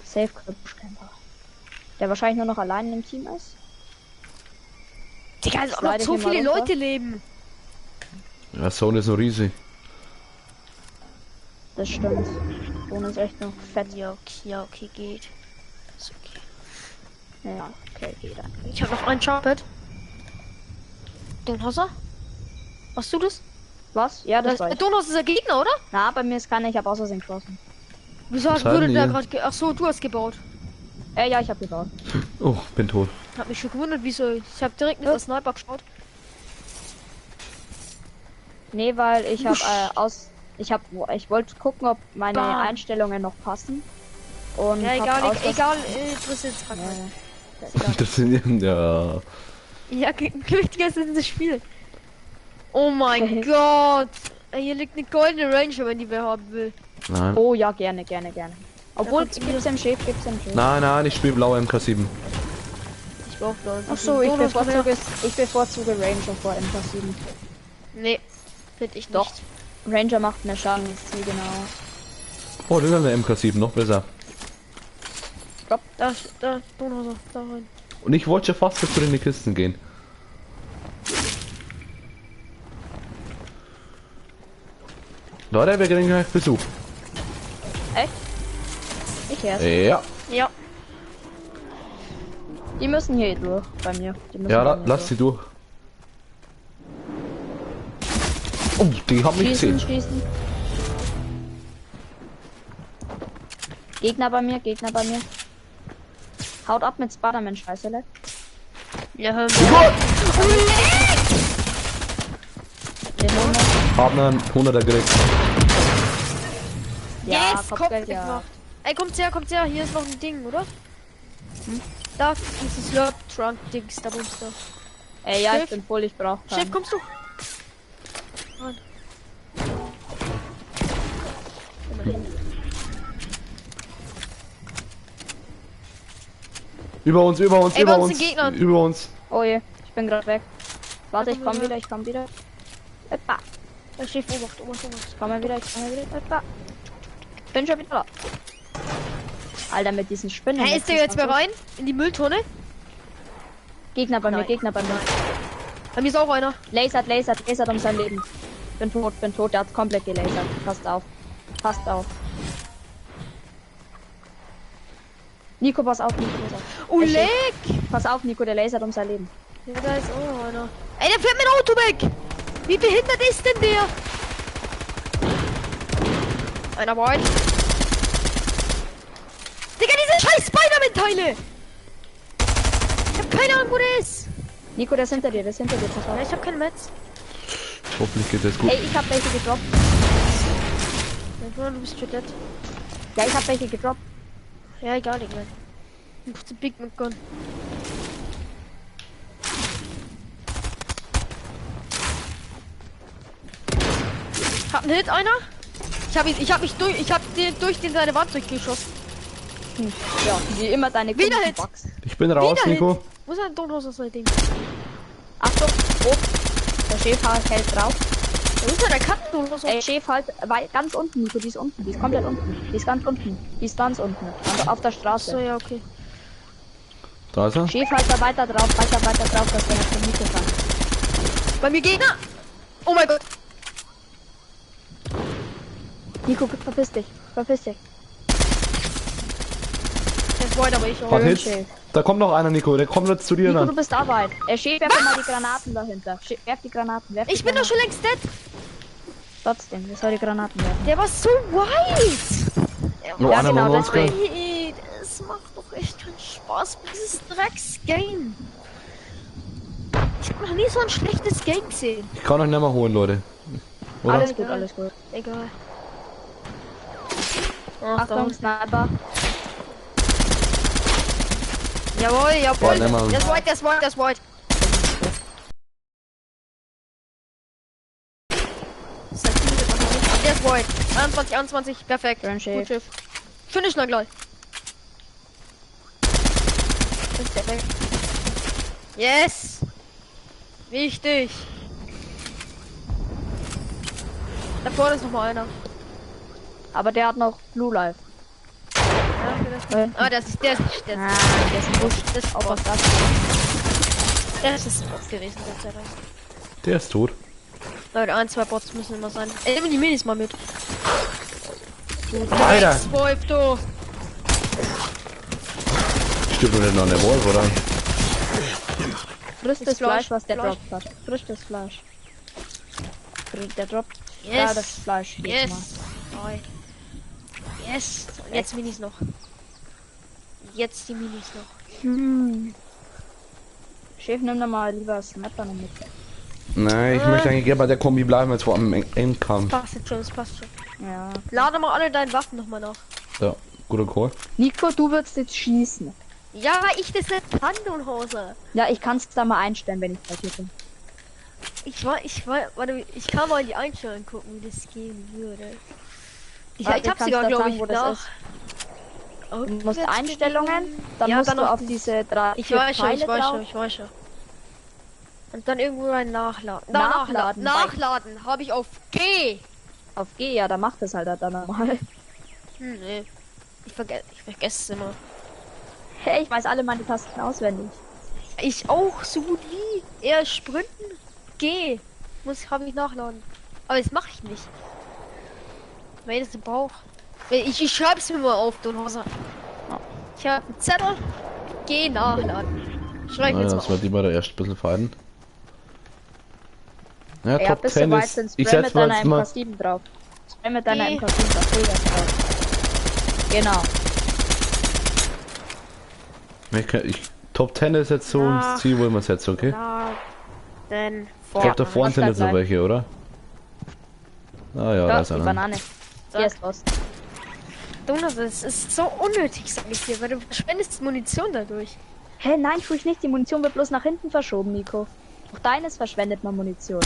Safe Buschcamper. Der wahrscheinlich nur noch allein im Team ist. Digga, es auch noch so viele Leute leben. Ja, Zone ist noch riesig. Das stimmt. Zone ist echt noch fett. Ja, okay, ja, okay, geht. Ist okay. Ja, okay, geht eigentlich. Ich habe noch einen Sharpet. Den Hauser? Hast du das? Was? Ja, das war ich. Donos ist der Gegner, oder? Na, bei mir ist keiner, ich habe aus Versehen geschossen. Wieso wurde der gerade Ach so, du hast gebaut. Ja, ich habe gebaut. Oh, bin tot. Hab mich schon gewundert, wieso. Ich habe direkt mit der Sniper geschaut. Nee, weil ich habe ich wollte gucken, ob meine Einstellungen noch passen. Und ja, egal, egal, interessiert es gerade nicht. Das sind ja. Ja, wichtiger ist das Spiel. Oh mein Gott! Hier liegt eine goldene Ranger, wenn die wer haben will. Nein. Oh ja, gerne, gerne, gerne. Obwohl, gibt's im Chef, gibt's im Chef. Nein, nein, ich spiele blaue MK7. Ich brauch blau. Ach so, ich bevorzuge Ranger vor MK7. Nee, finde ich nicht. Doch. Ranger macht mehr Schaden, ist zielgenau. Oh, das ist eine MK7, noch besser. Stopp. Da, Donhauser, da rein. Und ich wollte schon fast zu den Kisten gehen. Leute, wir kriegen gleich Besuch. Echt? Ich erst. Ja. Ja. Die müssen hier durch bei mir. Die müssen ja, lass sie durch. Oh, die haben mich gesehen. Schießen. Gegner bei mir, Gegner bei mir. Haut ab mit Spider-Man, scheiße, le. Ja, hör mal. Hab einen 100er gekriegt. Ja, yes, Kopfgeld gemacht. Ey, kommt her, hier ist noch ein Ding, oder? Hm? Da, dieses Slurp Trunk Dings, da bumst du. Ey, ja, ich bin voll, ich brauch keinen. Chef, kommst du? Nein. Über uns, über uns, Ey, über uns. uns. Gegner. Über uns. Oh je, ich bin gerade weg. Warte, ich komm wieder, ich komm wieder. Etwa. Der Chef, Obacht, Obacht, Obacht. Ich komme wieder, ich komme wieder. Etwa. Bin schon wieder da. Alter, mit diesen Spinnen. Hey, ist der jetzt mal rein? In die Mülltonne? Gegner bei mir, Gegner bei mir. Bei mir ist auch einer. Lasert, lasert, lasert um sein Leben. Bin tot, der hat komplett gelasert. Passt auf. Passt auf. Nico, pass auf, Nico, pass auf. Oh, leck! Pass auf, Nico, der lasert um sein Leben. Ja, da ist auch noch einer. Ey, der fährt mit dem Auto weg! Wie behindert ist denn der? Einer white. Digga, diese scheiß Spider-Man-Teile! Ich hab keine Ahnung, wo der ist. Nico, der ist hinter dir, der ist hinter dir. Pass auf. Ja, ich hab keine Metz. Hoffentlich geht das gut. Ey, ich hab welche gedroppt. Ja, du bist schon dead. Ja, ich hab welche gedroppt. Ja, egal, egal. Ich muss Big Mac Gun. Hat einen Hit einer? Ich hab mich durch, ich hab den durch den seine Wand durchgeschossen. Hm. Ja, wie immer deine Wieder Hit. Ich bin raus, Wieder Nico. Hit. Wo ist ein Donhaus aus Ding? Achtung, oh. Der Chef hält drauf. Wo ist denn der Kattendohnhaus? Ey, Chef halt ganz unten, Nico, die ist unten, die ist komplett unten. Die ist ganz unten. Die ist ganz unten. Auf der Straße. So, ja, okay. Da ist er. Chef halt da weiter drauf, weiter drauf, dass der nicht von Nico kann. Bei mir Gegner! Oh mein Gott! Nico, verpiss dich. Verpiss dich. Der ist weit, aber ich auch. Hat Hits. Da kommt noch einer, Nico. Der kommt jetzt zu dir. Nico, dann. du bist da weit. Chef, werf mal die Granaten dahinter. Werf die Granaten. Werf die ich bin doch schon längst dead. Trotzdem, wir sollen die Granaten werfen. Der war so weit. Nur ja, einer genau, uns deswegen. Es macht doch echt keinen Spaß, dieses Drecks-Game. Ich hab noch nie so ein schlechtes Game gesehen. Ich kann euch nicht mehr holen, Leute. Oder? Alles gut, alles gut. Egal. Ach, Achtung, Sniper. Jawohl, jawohl. Boah, das white, das white, das white. Der ist white. 21, 21, perfekt. Schön, Gut, Schiff. Finish noch gleich. Ist der weg. Yes! Wichtig! Da vorne ist noch mal einer. Aber der hat noch Blue Life. Ja, okay, das ist, der ist nicht, der ist, Ah, der ist ein Busch. das ist Auch was das. Das ist ein Bot gewesen, Gott sei Dank. Der ist tot. Leute, ein, zwei Bots müssen immer sein. Ey, nimm die Minis mal mit. Du Alter. Dreckswolf, du! Stirbt doch nicht noch an der Wolf, oder? Frisst das Ist Fleisch, Fleisch, was der Fleisch. droppt hat. Frisches Fleisch. Der droppt Yes! ja, das Fleisch. jedes Mal. Yes! Neu. Yes! Und jetzt Minis noch. Jetzt die Minis noch. Hm. Chef, nimm doch mal lieber Sniper noch mit. Nein, ich möchte eigentlich gerne bei der Kombi bleiben, jetzt vor allem im Endkampf. Passt jetzt schon, das passt schon. Ja. Lade mal alle deine Waffen nochmal nach. Ja, guter Call. Nico, du würdest jetzt schießen. Ja, weil ich das nicht kann, du Hose. Ja, ich kann's da mal einstellen, wenn ich bei dir bin. Warte, ich kann mal in die Einstellungen gucken, wie das gehen würde. Ich, Warte, ich hab kann's sogar, da glaube sagen, ich, wo das nach. ist. Du musst Einstellungen, dann Ja, musst dann du auf auf diese drei Ich vier weiß schon, ich Pfeile weiß drauf. schon, ich weiß schon. Und dann irgendwo ein Nachladen. Nachladen, Nachladen, habe ich auf G. Auf G, ja, da macht es halt dann nochmal. Hm, nee. Ich vergesse es immer. Hey, ich weiß alle meine Tasten auswendig. Ich auch, so gut wie. Eher sprinten. G. Muss habe ich nachladen. Aber das mache ich nicht. Weil ich das brauche. Ich schreibe es mir mal auf, du Hose. Ich habe einen Zettel. G nachladen. Schreib ich Naja, jetzt mal das auf. wird immer der erste ein bisschen feiden. Ja, Ja, Top bist du 10 weit, ist. dann Ich spray setz mit mal deiner jetzt mal. MK7 drauf. Spray mit deiner G. MK7 drauf, Vollgas drauf. Genau. Top 10 ist jetzt so Nach- ein Ziel, wo wir es jetzt, okay? Laden. Ich glaube, da vorne sind jetzt noch gleich. welche, oder? Ah ja, da Da, ist die einer. Banane. Hier ist los. Jonas, es ist so unnötig, sag ich dir, weil du verschwendest Munition dadurch. Hä, nein, tu ich nicht. Die Munition wird bloß nach hinten verschoben, Nico. Auch deines verschwendet man Munition.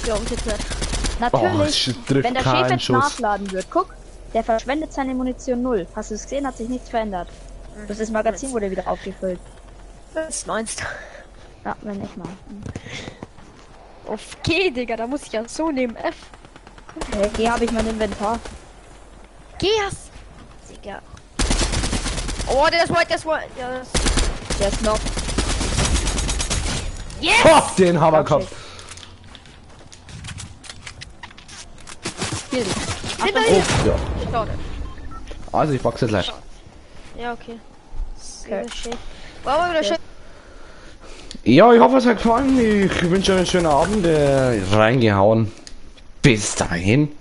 Glaube ich jetzt nicht. Natürlich, Oh, trifft wenn der Chef keinen jetzt Schuss. nachladen wird, guck, der verschwendet seine Munition null. Hast du es gesehen? Hat sich nichts verändert. Bloß das Magazin wurde wieder aufgefüllt. Das meinst du? Ja, wenn ich mal. Auf G, Digga, da muss ich ja so nehmen. F. Hä, G habe ich mein Inventar. G hast. Digga. Oh, der ist white, der ist white. Ja, das. Der ist noch. Yes! Oh, den haben wir gehabt. Hier. Hinter dir! Oh, ja. Schade. Also ich pack's jetzt gleich. Ja, okay. Okay. Sehr schön. War mal wieder schön. Ja, ich hoffe, es hat gefallen. Ich wünsche euch einen schönen Abend. Reingehauen. Bis dahin.